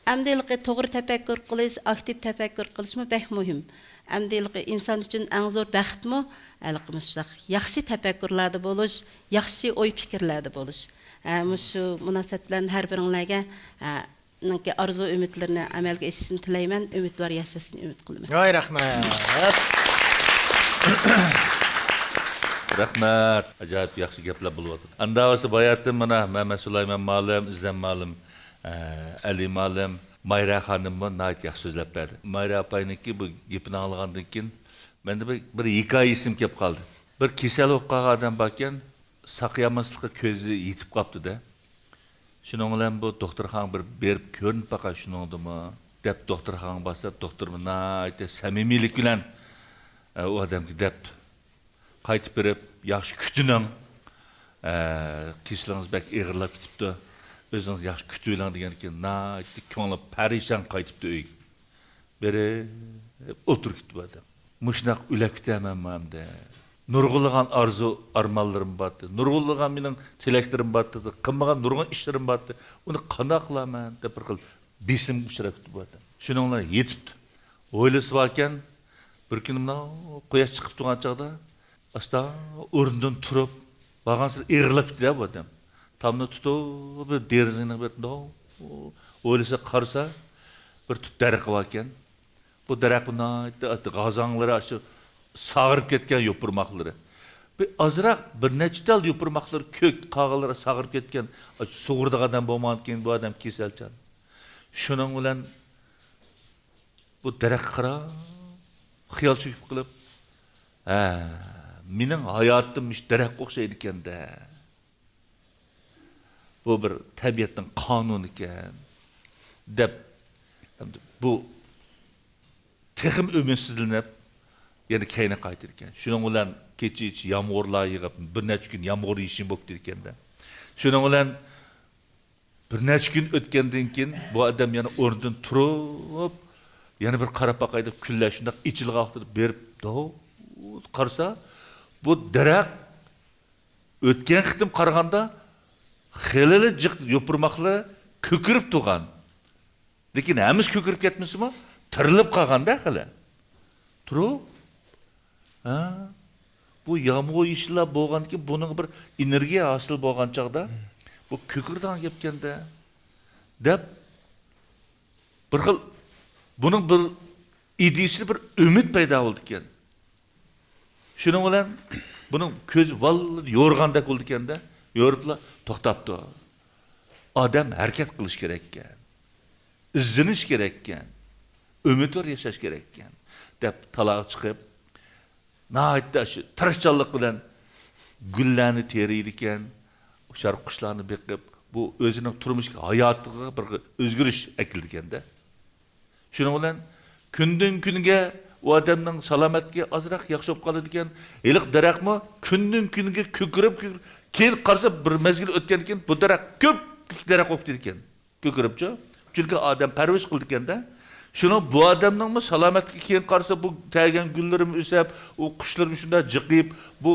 ئەمدى ھېلىقى توغرا تەپەككۇر قىلىش، ئاكتىپ تەپەككۇر قىلىشمۇ بەك مۇھىم. ئەمدى ھېلىقى ئىنسان ئۈچۈن ئەڭ زور بەختمۇ ھېلىقى مۇشۇنداق ياخشى تەپەككۇرلاردا بولۇش، ياخشى ئوي پىكىرلەردە بولۇش. ھە، مۇشۇ مۇناسىۋەت بىلەن ھەر بىرىڭلارگە، ھە، نىڭكى ئارزۇ ئۈمىدلىرىنى ئەمەلگە ئېشىشىنى تىلەيمەن، ئۈمىدۋار ياشاشنى ئۈمىد قىلىمەن. ۋاي، رەھمەت. رەھمەت. ئاجايىپ ياخشى گەپلەر بولۇۋاتىدۇ. ئاندا بولسا باياتىن مانا مەمەت سۇلايمان مالىم، ئىزدەن مالىم، ئە، ئەلى مالىم، مايرا خانىممۇ ناھايىتى ياخشى سۆزلەپ بەردى. مايرا ئاپاينىڭكى بۇ گېپىنى ئاڭلىغاندىن كېيىن مەندە بىر، بىر ھېكايە ئېسىمگە كېلىپ قالدى. بىر كېسەل بولۇپ قالغان ئادەم باركەن، ساقىيالماسلىققا كۆزى يېتىپ قاپتۇ-دە. شۇنىڭ بىلەن بۇ دوختۇرخانىغا بىر بېرىپ كۆرۈنۈپ باقاي شۇنىڭدىمۇ دەپ دوختۇرخانىغا بارسا، دوختۇرمۇ ناھايىتى سەمىمىيلىك بىلەن، ئە، ئۇ ئادەمگە دەپتۇ. قايتىپ بېرىپ، ياخشى كۈتۈنۈڭ. ئە، كېسىلىڭىز بەك ئېغىرلاپ كېتىپتۇ. ئۆزىڭىز ياخشى كۈتۈۋېلىڭ دېگەندىكىن ناھايىتى كۆڭلى پەرىشان قايتىپتۇ ئۆيگە. بېرىپ ئولتۇرۇپ كېتىپتۇ بۇ ئادەم. مۇشۇنداق ئۆلۈپ كېتەرمەنمۇ ئەمدى؟ نۇرغۇنلىغان ئارزۇ ئارمانلىرىم بارتى. نۇرغۇنلىغان مېنىڭ تىلەكلىرىم بارتى. قىلمىغان نۇرغۇن ئىشلىرىم بارتى. ئۇنى قانداق قىلارمەن دەپ بىر خىل بېسىمگە ئۇچراپ كېتىپتۇ بۇ ئادەم. شۇنىڭ بىلەن يېتىپتۇ. ھويلىسى باركەن، بىر كۈنى مۇنداق قۇياش چىقىپ تۇرغان چاغدا ئاستا ئورنىدىن تۇرۇپ، بارغانسېرى ئېغىرلاپ كېتىدۇ بۇ ئادەم. تامنى تۇتۇپ، بىر دېرىزىنىڭ بېرىپ مۇنداق ھويلىسىغا قارىسا، بىر تۈپ دەرىخى باركەن. بۇ دەرەخ بۇ ناھايىتى غازاڭلىرى، ئاشۇ ساغىرىپ كەتكەن يوپۇرماقلىرى. بىر ئازراق، بىر نەچچە تال يوپۇرماقلىرى كۆك، قالغانلىرى ساغىرىپ كەتكەن. ئاشۇ سۇغۇرىدىغان ئادەم بولمىغاندىكىن بۇ ئادەم كېسەلچان. شۇنىڭ بىلەن بۇ دەرەخكە قاراپ، خىيال چۆكۈپ قېلىپ، ھە، مېنىڭ ھاياتىم مۇشۇ دەرەخكە ئوخشايدىكەن-دە. بۇ بىر تەبىئەتنىڭ قانۇنى ئىكەن، دەپ، بۇ تېخىمۇ ئۈمىدسىزلىنىپ، يەنە كەينىگە قايتىدىكەن. شۇنىڭ بىلەن كېچە-كېچە يامغۇرلار يېغىپ، بىر نەچچە كۈن يامغۇر يېشىم بولۇپ كېتىدىكەن-دە. شۇنىڭ بىلەن بىر نەچچە كۈن ئۆتكەندىن كېيىن، بۇ ئادەم يەنە ئورنىدىن تۇرۇپ، يەنە بىر قاراپ باقاي دەپ، كۈنلەر شۇنداق ئېچىلغان ۋاقتىدا بېرىپ، داۋۇت قارىسا، بۇ دەرەخ ئۆتكەن قېتىم قارىغاندا خېلىلا جىق يوپۇرماقلىرى كۆكىرىپ تۇرغان. لېكىن ھەممىسى كۆكىرىپ كەتمىسىمۇ، تىرىلىپ قالغاندا خېلى. تۇرۇپ، ھە، بۇ يامغۇر يېشىللا بولغاندىكىن بۇنىڭغا بىر ئېنېرگىيە ھاسىل بولغان چاغدا، بۇ كۆكىرىدىغان گەپكەن-دە، دەپ، بىر خىل، بۇنىڭ بىر ئىدىيىسىدە بىر ئۈمىد پەيدا بولىدىكەن. شۇنىڭ بىلەن بۇنىڭ كۆزى ۋاللا يورۇغاندەك بولىدىكەن-دە، يورۇپلا توختاپتۇ. ئادەم ھەرىكەت قىلىش كېرەككەن، ئىزدىنىش كېرەككەن، ئۈمىدۋار ياشاش كېرەككەن، دەپ تالاغا چىقىپ، ناھايىتى شۇ تىرىشچانلىق بىلەن گۈللەرنى تېرىيدىكەن، ئۇششاق قۇشلارنى بېقىپ، بۇ ئۆزىنىڭ تۇرمۇش ھاياتىغا بىر ئۆزگىرىش ئەكېلىدىكەن-دە. شۇنىڭ بىلەن كۈندىن كۈنگە ئۇ ئادەمنىڭ سالامەتلىكى ئازراق ياخشى بولۇپ قالىدىكەن. ھېلىقى دەرەخمۇ كۈندىن كۈنگە كۆكىرىپ، كۆكىرىپ، كېيىن قارىسا، بىر مەزگىل ئۆتكەندىن كېيىن بۇ دەرەخ كۆپكۆك دەرەخ بولۇپ كېتىدىكەن. كۆكىرىپچۇ؟ چۈنكى ئادەم پەرۋىش قىلىدىكەن-دە. شۇنىڭ بۇ ئادەمنىڭمۇ سالامەتلىكى كېيىن قارىسا، بۇ تەگەن گۈللىرىمۇ ئۆسۈپ، ئۇ قۇشلىرىمۇ شۇنداق جىقىيىپ، بۇ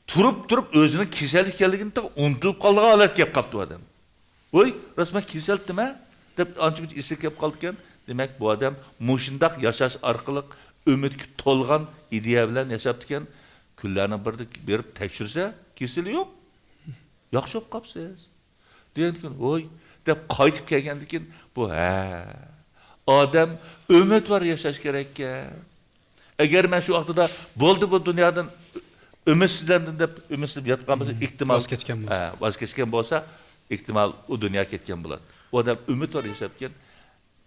تۇرۇپ تۇرۇپ ئۆزىنىڭ كېسەل ئىكەنلىكىنى تېخى ئۇنتۇلۇپ قالىدىغان ھالەتكە كېلىپ قاپتۇ ئادەم. ۋوي، راست مەن كېسەلتىمەن دەپ ئانچە-مۇنچە ئېسىگە كېلىپ قالىدىكەن. دېمەك، بۇ ئادەم مۇشۇنداق ياشاش ئارقىلىق ئۈمىدكە تولغان ئىدىيە بىلەن ياشاپتىكەن. كۈنلەرنىڭ بىرىدە بېرىپ تەكشۈرسە، كېسىلى يوق. ياخشى بولۇپ قاپسىز. دېگەندىكىن، ۋوي، دەپ قايتىپ كەلگەندىكىن، بۇ، ھە، ئادەم ئۈمىدۋار ياشاش كېرەككەن. ئەگەر مەن شۇ ۋاقتىدا بولدى بۇ دۇنيادىن ئۈمىدسىزلەندىم دەپ ئۈمىدسىزلىنىپ ياتقان بولسا، ئېھتىمال، ۋاز كەچكەن بولسا. ھە، ۋاز كەچكەن بولسا، ئېھتىمال ئۇ دۇنيا كەتكەن بولاتتى. ئۇ ئادەم ئۈمىدۋار ياشاپكەن،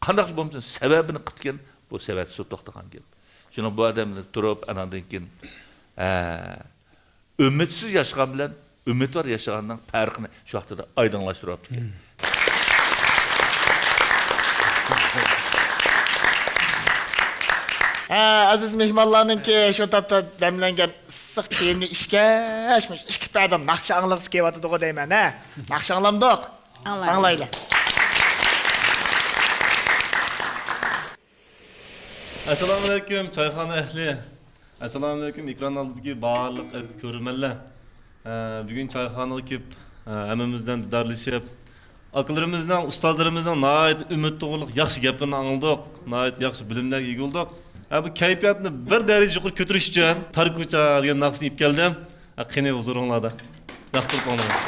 قانداقلا بولمىسۇن سەۋەبىنى قىپتىكەن، بۇ سەۋەبسىز توختىغان گەپ. شۇنىڭ بۇ ئادەم تۇرۇپ، ئاناندىن كېيىن، ھە، ئۈمىدسىز ياشىغان بىلەن ئۈمىدۋار ياشىغاننىڭ پەرقىنى شۇ ۋاقتىدا ئايدىڭلاشتۇرۇۋاپتىكەن. ھە، ئەزىز مېھمانلارنىڭكى شۇ تاپتا دەملەنگەن ئىسسىق چېيىمنى ئىچكەچ، مۇشۇ ئىككى پەدە ناخشا ئاڭلىغۇسى كېلىۋاتىدىغۇ دەيمەن، ھە؟ ناخشا ئاڭلامدۇق؟ ئاڭلايلى. ئاڭلايلى. ئەسسالامۇئەلەيكۇم، چايخانا ئەھلى. ئەسسالامۇئەلەيكۇم، ئېكران ئالدىدىكى بارلىق ئەزىز كۆرۈرمەنلەر. ئە، بۈگۈن چايخانىغا كېلىپ، ئە، ھەممىمىز بىلەن دىدارلىشىپ، ئاكىلىرىمىزنىڭ، ئۇستازلىرىمىزنىڭ ناھايىتى ئۈمىد توغرۇلۇق ياخشى گەپلىرىنى ئاڭلىدۇق، ناھايىتى ياخشى بىلىملەرگە ئىگە بولدۇق. ھە، بۇ كەيپىياتنى بىر دەرىجە يۇقىرى كۆتۈرۈش ئۈچۈن تار كوچا دېگەن ناخشىسىنى ئېلىپ كەلدىم. ھە، قېنى ھۇزۇرۇڭلاردا. ياقتۇرۇپ ئاڭلاڭلار.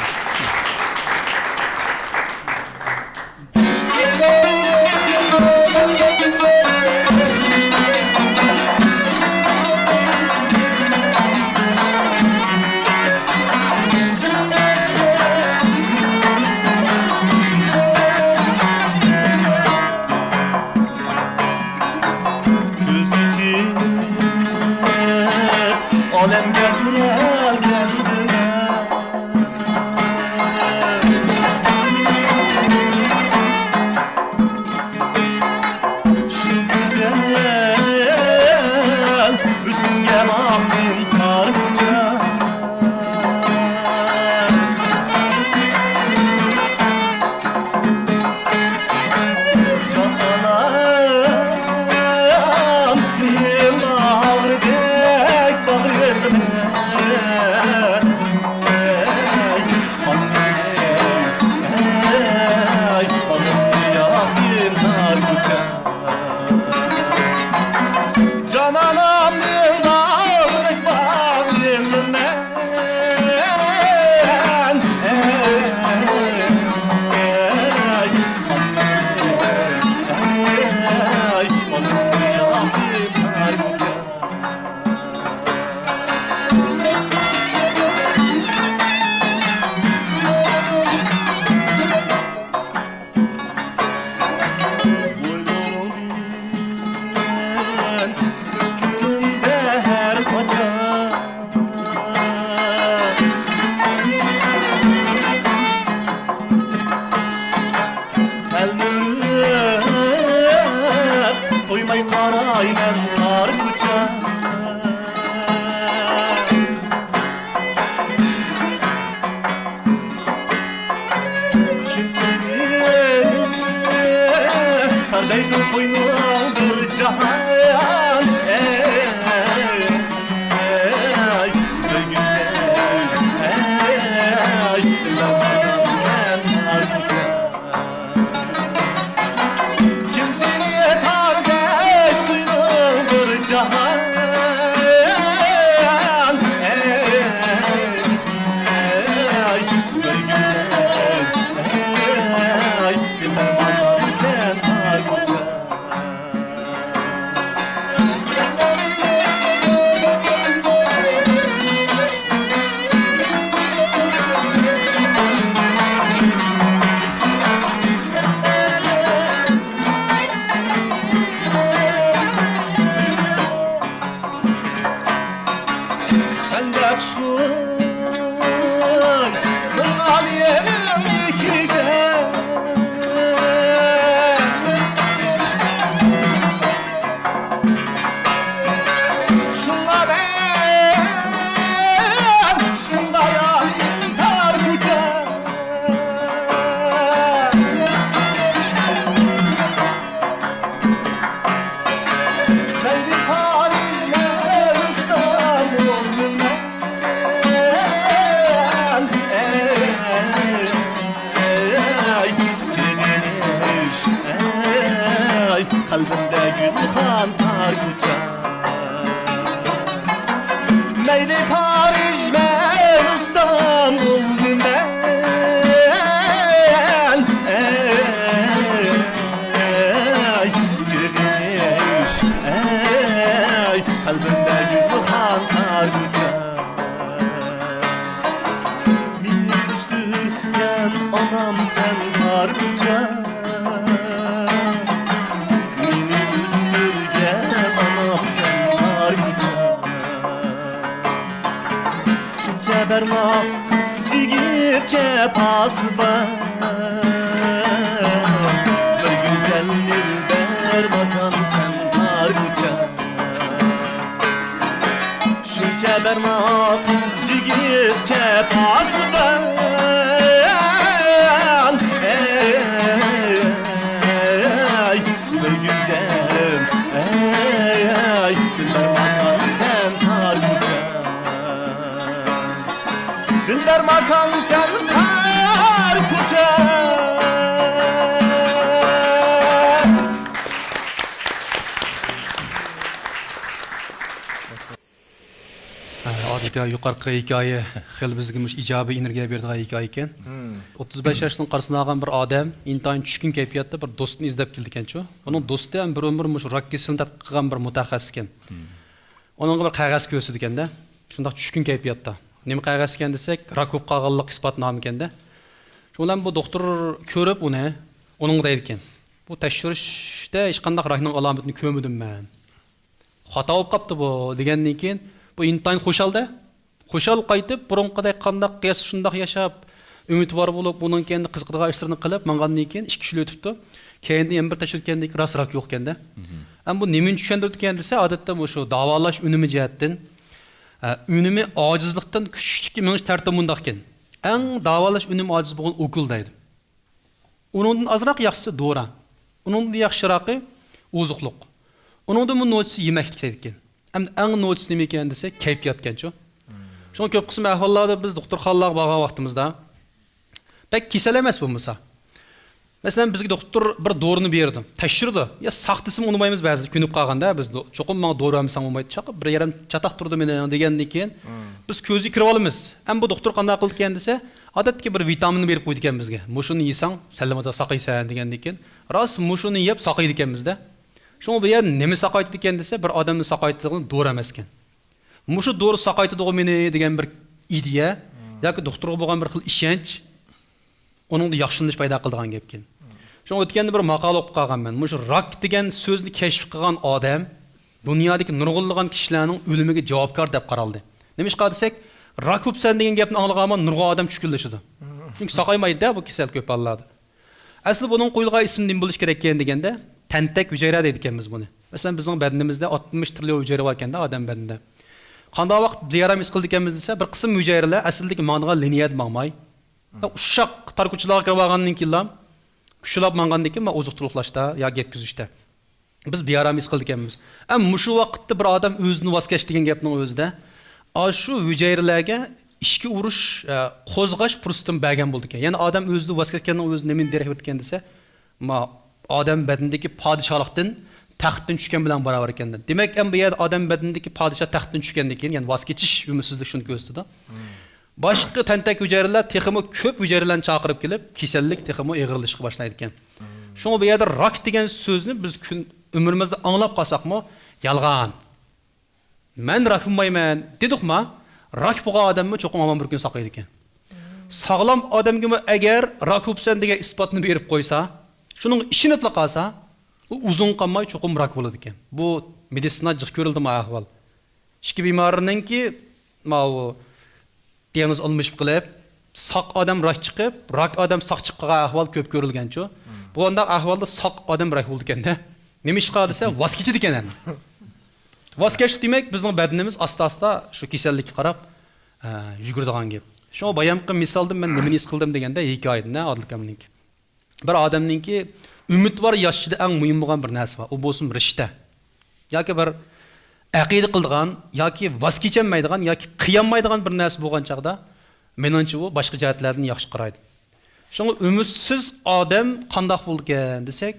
كۆز ئېچىپ ئالەمگە تۆرەلگەندىمەن. شۇ گۈزەل ھۆسنۈڭگە مەھتۇم قارىمچە. جان ئانام، مېنىڭ باغرىدەك باغرىمنى قارايمەن تار كوچا. كىم سېنى تار دەيدۇ قوينۇڭ بىر جاھان. ئەي، ئەي، بىر گۈزەل، ئەي، دىلبەر سەن تار كوچا. كىم سېنى تار دەيدۇ قوينۇڭ بىر جاھان. ئەي، ئەي، بىر گۈزەل، ئەي، دىلبەر ماڭا سەن تار كوچا. سەندە خۇشلۇق بىر ئالىيەنىڭ كېچە. شۇڭا مەن شۇنداق ئىنتىزار كۈتە. قەلبىم پارىژ، مەن ئىستانبۇل، مەن، ئەي، ئەي، سېغىنىش، ئەي، قەلبىمدە گۈلخان تار كوچا. مەيلى پارىژ، مەن ئىستانبۇل، مەن، ئەي، سېغىنىش، ئەي، قەلبىمدە گۈلخان تار كوچا. مېنى ئۆستۈرگەن ئانام سەن تار كوچا. مېنى ئۆستۈرگەن ئانام سەن تار كوچا. شۇنچە بەرنا قىز يىگىتكە پاسىبان، بىر گۈزەل دىلبەر ماكان سەن تار كوچا. شۇنچە بەرنا قىز يىگىتكە پاسىبان، ئەي، بىر گۈزەل، ئەي، دىلبەر ماكان سەن تار كوچا. دىلبەر ماكان سەن تار كوچا. ئادىكا، يۇقىرىقى ھېكايە خېلى بىزگە مۇشۇ ئىجابىي ئېنېرگىيە بېرىدىغان ھېكايە ئىكەن. مم. ئوتتۇز بەش ياشتىن قارىسىنى ئالغان بىر ئادەم ئىنتايىن چۈشكۈن كەيپىياتتا بىر دوستىنى ئىزدەپ كېلىدىكەنچۇ. ئۇنىڭ دوستى ھەم بىر ئۆمۈر مۇشۇ راك كېسىلىنى تەتقىق قىلغان بىر مۇتەخەسسىسكەن. مم. ئۇنىڭغا بىر قەغەز كۆرسىتىدىكەندە، شۇنداق چۈشكۈن كەيپىياتتا. نېمە قەغەز ئىكەن دېسەك، راك بولۇپ قالغانلىق ئىسپاتنامىكەندە. شۇ بىلەن بۇ دوختۇر كۆرۈپ ئۇنى، ئۇنىڭغا دەيدىكەن، بۇ تەكشۈرۈشتە ھېچقانداق راكنىڭ ئالامىتىنى كۆرمىدىم مەن. خاتا بولۇپ قاپتۇ بۇ، دېگەندىن كېيىن، بۇ ئىنتايىن خۇشال-دە. خۇشال قايتىپ، بۇرۇنقىدەك قانداق ياشىسا شۇنداق ياشاپ، ئۈمىدۋار بولۇپ، بۇنىڭ كەينىدە قىزىقىدىغان ئىشلىرىنى قىلىپ ماڭغاندىن كېيىن، ئىككى ئۈچ يىل ئۆتۈپتۇ. كەينىدىن يەنە بىر تەكشۈرتكەندىن كېيىن راست راك يوقكەندە. مم. ئەمما بۇ نېمىنى چۈشەندۈرىدىكەن دېسە، ئادەتتە مۇشۇ داۋالاش ئۈنۈمى جەھەتتىن، ئە، ئۈنۈمى ئاجىزلىقتىن كۈچلۈككە مېڭىش تەرتىپى مۇنداقكەن. ئەڭ داۋالاش ئۈنۈمى ئاجىز بولغان ئوكۇل دەيدۇ. ئۇنىڭدىن ئازراق ياخشىسى دورا. ئۇنىڭدىن ياخشىراقى ئوزۇقلۇق. ئۇنىڭدىنمۇ نوچىسى يېمەكلىك دەيدىكەن. ئەمدى ئەڭ نوچىسى نېمە ئىكەن دېسە، كەيپىياتكەنچۇ. مم. شۇڭا كۆپ قىسىم ئەھۋاللاردا بىز دوختۇرخانىلارغا بارغان ۋاقتىمىزدا، بەك كېسەل ئەمەس بولمىسا. مەسىلەن، بىزگە دوختۇر بىر دورىنى بېرىدۇ، تەكشۈرىدۇ. يا ساختىسىمۇ ئۇنىمايمىز بەزىدە، كۆنۈپ قالغاندا بىز دو-، چوقۇم ماڭا دورا بەرمىسەڭ بولمايدۇ. چاقا بىر يېرىم چاتاق تۇرىدۇ مېنىڭ دېگەندىن كېيىن، مم، بىز كۆزگە كىرىۋالىمىز. ئەمما بۇ دوختۇر قانداق قىلىدىكەن دېسە، ئادەتتىكى بىر ۋىتامىننى بېرىپ قويىدىكەن بىزگە. مۇشۇنى يېسەڭ سەللىمازا ساقىيسەن دېگەندىن كېيىن، راست مۇشۇنى يەپ ساقىيدىكەنمىز-دە. شۇڭا بۇ يەر نېمە ساقايتىدىكەن دېسە، بىر ئادەمنى ساقايتىدىغان دورا ئەمەسكەن. مۇشۇ دورا ساقايتىدىغۇ مېنى دېگەن بىر ئىدىيە، مم، ياكى دوختۇرغا بولغان بىر خىل ئىشەنچ، ئۇنىڭدا ياخشىلىنىش پەيدا قىلىدىغان گەپكەن. مم. شۇڭا ئۆتكەندە بىر ماقالە ئوقۇپ قالغانمەن. مۇشۇ راك دېگەن سۆزنى كەشىپ قىلغان ئادەم دۇنيادىكى نۇرغۇنلىغان كىشىلەرنىڭ ئۆلۈمىگە جاۋابكار دەپ قارالدى. نېمىشقا دېسەك، راك بوپسەن دېگەن گەپنى ئاڭلىغانمۇ نۇرغۇن ئادەم چۈشكۈنلىشىدۇ. مم. چۈنكى ساقايمايدۇ-دە بۇ كېسەل كۆپ ھاللاردا. ئەسلى بۇنىڭ قويۇلغان ئىسمى نېمە بولۇشى كېرەككەن دېگەندە، تەنتەك ھۈجەيرە دەيدىكەنمىز بۇنى. مەسىلەن، بىزنىڭ بەدىنىمىزدە ئاتمىش تىرىليون ھۈجەيرە باركەندە، ئادەم بەدىنىدە. قانداق ۋاقىت بىئارام ھېس قىلىدىكەنمىز دېسە، بىر قىسىم ھۈجەيرىلەر ئەسلىدىكى ماڭىدىغان لىنىيەدە ماڭماي، ئۇششاق تار كوچىلارغا كىرىۋالغاندىن كېيىنلا، پۇشۇلاپ ماڭغاندىن كېيىن، مانا، ئوزۇق تولۇقلاشتا ياكى يەتكۈزۈشتە بىز بىئارام ھېس قىلىدىكەنمىز. ئەمما مۇشۇ ۋاقىتتا بىر ئادەم ئۆزىدىن ۋاز كەچ دېگەن گەپنىڭ ئۆزىدە، ئاشۇ ھۈجەيرىلەرگە ئىچكى ئۇرۇش، ئە، قوزغاش پۇرسىتىنى بەرگەن بولىدىكەن. يەنى ئادەم ئۆزىدىن ۋاز كەچكەننىڭ ئۆزى نېمىنى دېرەك بېرىدىكەن دېسە، ما، ئادەم بەدىنىدىكى پادىشاھلىقتىن، تەختتىن چۈشكەن بىلەن باراۋەر ئىكەن. دېمەك، ئەمما بۇ يەردە ئادەم بەدىنىدىكى پادىشاھ تەختتىن چۈشكەندىن كېيىن، يەنى ۋاز كېچىش، ئۈمىدسىزلىك شۇنى كۆرسىتىدۇ. باشقا تەنتەك ھۈجەيرىلەر تېخىمۇ كۆپ ھۈجەيرىلەرنى چاقىرىپ كېلىپ، كېسەللىك تېخىمۇ ئېغىرلىشىشقا باشلايدىكەن. شۇڭا بۇ يەردە راك دېگەن سۆزنى بىز كۈن ئۆمرىمىزدە ئاڭلاپ قالساقمۇ، يالغان. مەن راك بولمايمەن دېدۇقما، راك بولغان ئادەممۇ چوقۇم ھامان بىر كۈن ساقىيىدىكەن. ساغلام ئادەمگىمۇ ئەگەر راك بوپسەن دېگەن ئىسپاتنى بېرىپ قويسا، شۇنىڭغا ئىشىنىپلا قالسا، ئۇ ئۇزۇن قالماي چوقۇم راك بولىدىكەن. بۇ مېدىتسىنا جىق كۆرۈلدىمۇ ئەھۋال؟ ئىككى بىمارنىڭكى ماۋۇ دىياگنوز ئالمىشىپ قېلىپ، ساق ئادەم راك چىقىپ، راك ئادەم ساق چىقىپ قالغان ئەھۋال كۆپ كۆرۈلگەنچۇ. بۇنداق ئەھۋالدا ساق ئادەم راك بولىدىكەندە. نېمىشقا دېسە، ۋاز كېچىدىكەن ھەم. ۋاز كەچتى دېمەك، بىزنىڭ بەدىنىمىز ئاستا ئاستا شۇ كېسەللىككە قاراپ، ئە، يۈگۈرىدىغان گەپ. شۇڭا بايامقى مىسالدىن مەن نېمىنى ھېس قىلدىم دېگەندە، ھېكايىدىن، ئادىل ئاكامنىڭكى. بىر ئادەمنىڭكى ئۈمىد بار ياشىشىدا ئەڭ مۇھىم بولغان بىر نەرسە بار. ئۇ بولسىمۇ رىشتە. ياكى بىر ئەقىدە قىلىدىغان، ياكى ۋاز كېچەلمەيدىغان، ياكى قىيالمايدىغان بىر نەرسە بولغان چاغدا، مېنىڭچە ئۇ باشقا جەھەتلەردىن ياخشى قارايدۇ. شۇڭا ئۈمىدسىز ئادەم قانداق بولىدىكەن دېسەك،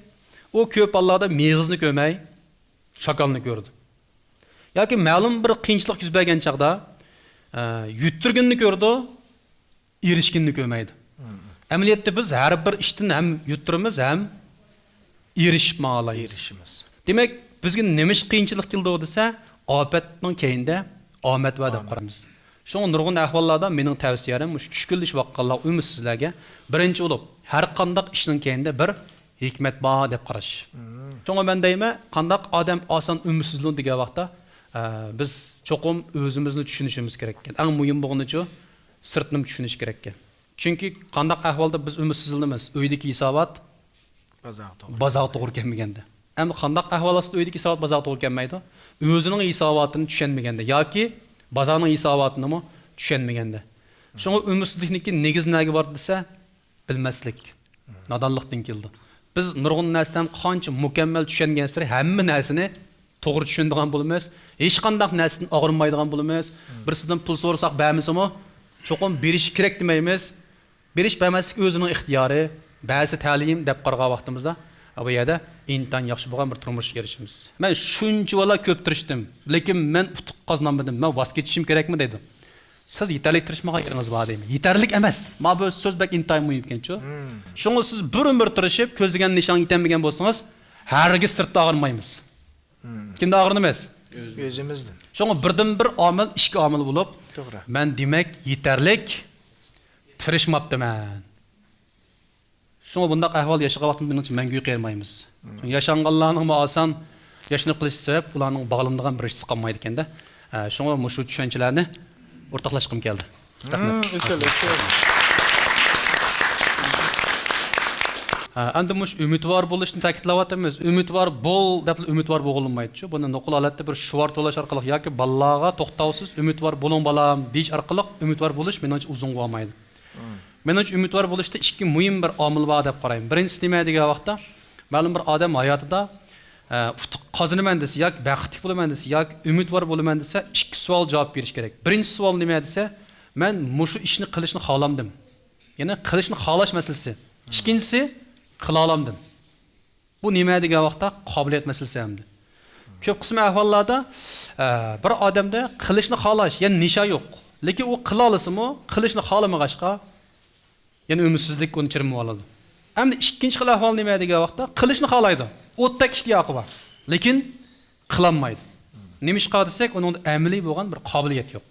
ئۇ كۆپ ھاللاردا مېغىزنى كۆرمەي، شاكالنى كۆرىدۇ. ياكى مەلۇم بىر قىيىنچىلىق يۈز بەرگەن چاغدا، ئە، يۈتتۈرگىنىنى كۆرىدۇ، ئېرىشكىنىنى كۆرمەيدۇ. ئەمەلىيەتتە بىز ھەر بىر ئىشتىن ھەم يۇتتۇرىمىز، ھەم ئېرىشىپ ماڭالايمىز. ئېرىشىمىز. دېمەك، بىزگە نېمە ئىش قىيىنچىلىق كېلىدۇ دېسە، ئاپەتنىڭ كەينىدە ئامەت بار دەپ قارايمىز. شۇڭا نۇرغۇن ئەھۋاللاردا مېنىڭ تەۋسىيەم، مۇشۇ چۈشكۈنلىشىۋاتقانلار، ئۈمىدسىزلەرگە بىرىنچى بولۇپ، ھەر قانداق ئىشنىڭ كەينىدە بىر ھېكمەت بار دەپ قاراش. شۇڭا مەن دەيمەن، قانداق ئادەم ئاسان ئۈمىدسىزلىنىدۇ دېگەن ۋاقىتتا، ئە، بىز چوقۇم ئۆزىمىزنى چۈشىنىشىمىز كېرەككەن. ئەڭ مۇھىم بولغىنىچۇ، سىرتنىمۇ چۈشىنىش كېرەككەن. چۈنكى قانداق ئەھۋالدا بىز ئۈمىدسىزلىنىمىز؟ ئۆيدىكى ھېسابات بازارغا توغرا. بازارغا توغرا كەلمىگەندە. ئەمدى قانداق ئەھۋال ئاستىدا ئۆيدىكى ھېسابات بازارغا توغرا كەلمەيدۇ؟ ئۆزىنىڭ ھېساباتىنى چۈشەنمىگەندە ياكى بازارنىڭ ھېساباتىنىمۇ چۈشەنمىگەندە. شۇڭا ئۈمىدسىزلىكنىڭكى نېگىزى نەگە بارىدۇ دېسە، بىلمەسلىك، نادانلىقتىن كېلىدۇ. بىز نۇرغۇن نەرسىدىن قانچە مۇكەممەل چۈشەنگەنسېرى ھەممە نەرسىنى توغرا چۈشىنىدىغان بولىمىز. ھېچقانداق نەرسىدىن ئاغرىنمايدىغان بولىمىز. بىرسىدىن پۇل سورىساق بەرمىسىمۇ، چوقۇم بېرىشى كېرەك دېمەيمىز. بېرىش بەرمەسلىك ئۆزىنىڭ ئىختىيارى، بەرسە تەلىيىم دەپ قارىغان ۋاقتىمىزدا، بۇ يەردە ئىنتايىن ياخشى بولغان بىر تۇرمۇشقا ئېرىشىمىز. مەن شۇنچىۋالا كۆپ تىرىشتىم، لېكىن مەن ئۇتۇق قازىنالمىدىم، مەن ۋاز كېچىشىم كېرەكمۇ دەيدۇ. سىز يېتەرلىك تىرىشمىغان يېرىڭىز بار دەيمەن. يېتەرلىك ئەمەس. مانا بۇ سۆز بەك ئىنتايىن مۇھىم ئىكەنچۇ. شۇڭا سىز بىر ئۆمۈر تىرىشىپ، كۆزلىگەن نىشانغا يېتەلمىگەن بولسىڭىز، ھەرگىز سىرتتا ئاغرىنمايمىز. كىمدىن ئاغرىنىمىز؟ ئۆزىمىزدىن. شۇڭا بىردىن بىر ئامىل، ئىككى ئامىل بولۇپ، توغرا. مەن دېمەك يېتەرلىك تىرىشماپتىمەن. شۇڭا بۇنداق ئەھۋال ياشىغان ۋاقتىمىز مېنىڭچە مەڭگۈ قېرىمايمىز. ياشانغانلارنىڭمۇ ئاسان ياشىنىپ قېلىشى سەۋەب، ئۇلارنىڭ باغلىنىدىغان بىر رىشتىسى قالمايدىكەندە. ئە، شۇڭا مۇشۇ چۈشەنچىلەرنى ئورتاقلاشقۇم كەلدى. رەھمەت. ئىسىل، ئىسىل. ھە، ئەمدى مۇشۇ ئۈمىدۋار بولۇشنى تەكىتلەۋاتىمىز. ئۈمىدۋار بول دەپلا ئۈمىدۋار بولغىلى بولمايدۇ. بۇنى نوقۇل ھالەتتە بىر شوئار توۋلاش ئارقىلىق ياكى بالىلارغا توختاۋسىز ئۈمىدۋار بولۇڭ بالام دېيىش ئارقىلىق ئۈمىدۋار بولۇش مېنىڭچە ئۇزۇنغا بارمايدۇ. مېنىڭچە ئۈمىدۋار بولۇشتا ئىككى مۇھىم بىر ئامىل بار دەپ قارايمەن. بىرىنچىسى نېمە دېگەن ۋاقىتتا، مەلۇم بىر ئادەم ھاياتىدا، ئە، ئۇتۇق قازىنىمەن دېسە ياكى بەختلىك بولىمەن دېسە ياكى ئۈمىدۋار بولىمەن دېسە، ئىككى سوئال جاۋاب بېرىش كېرەك. بىرىنچى سوئال نېمە دېسە، مەن مۇشۇ ئىشنى قىلىشنى خالامدىم؟ يەنى قىلىشنى خالاش مەسىلىسى. ئىككىنچىسى، قىلالامدىم؟ بۇ نېمە دېگەن ۋاقىتتا قابىلىيەت مەسىلىسى ئەمدى. كۆپ قىسىم ئەھۋاللاردا، ئە، بىر ئادەمدە قىلىشنى خالاش، يەنى نىشان يوق. لېكىن ئۇ قىلالىسىمۇ، قىلىشنى خالىمىغاچقا، يەنە ئۈمىدسىزلىك ئۇنى چىرمىۋالىدۇ. ئەمدى ئىككىنچى خىل ئەھۋال نېمە دېگەن ۋاقىتتا، قىلىشنى خالايدۇ. ئوتتەك ئىشتىياقى بار. لېكىن قىلالمايدۇ. نېمىشقا دېسەك، ئۇنىڭدا ئەمەلىي بولغان بىر قابىلىيەت يوق.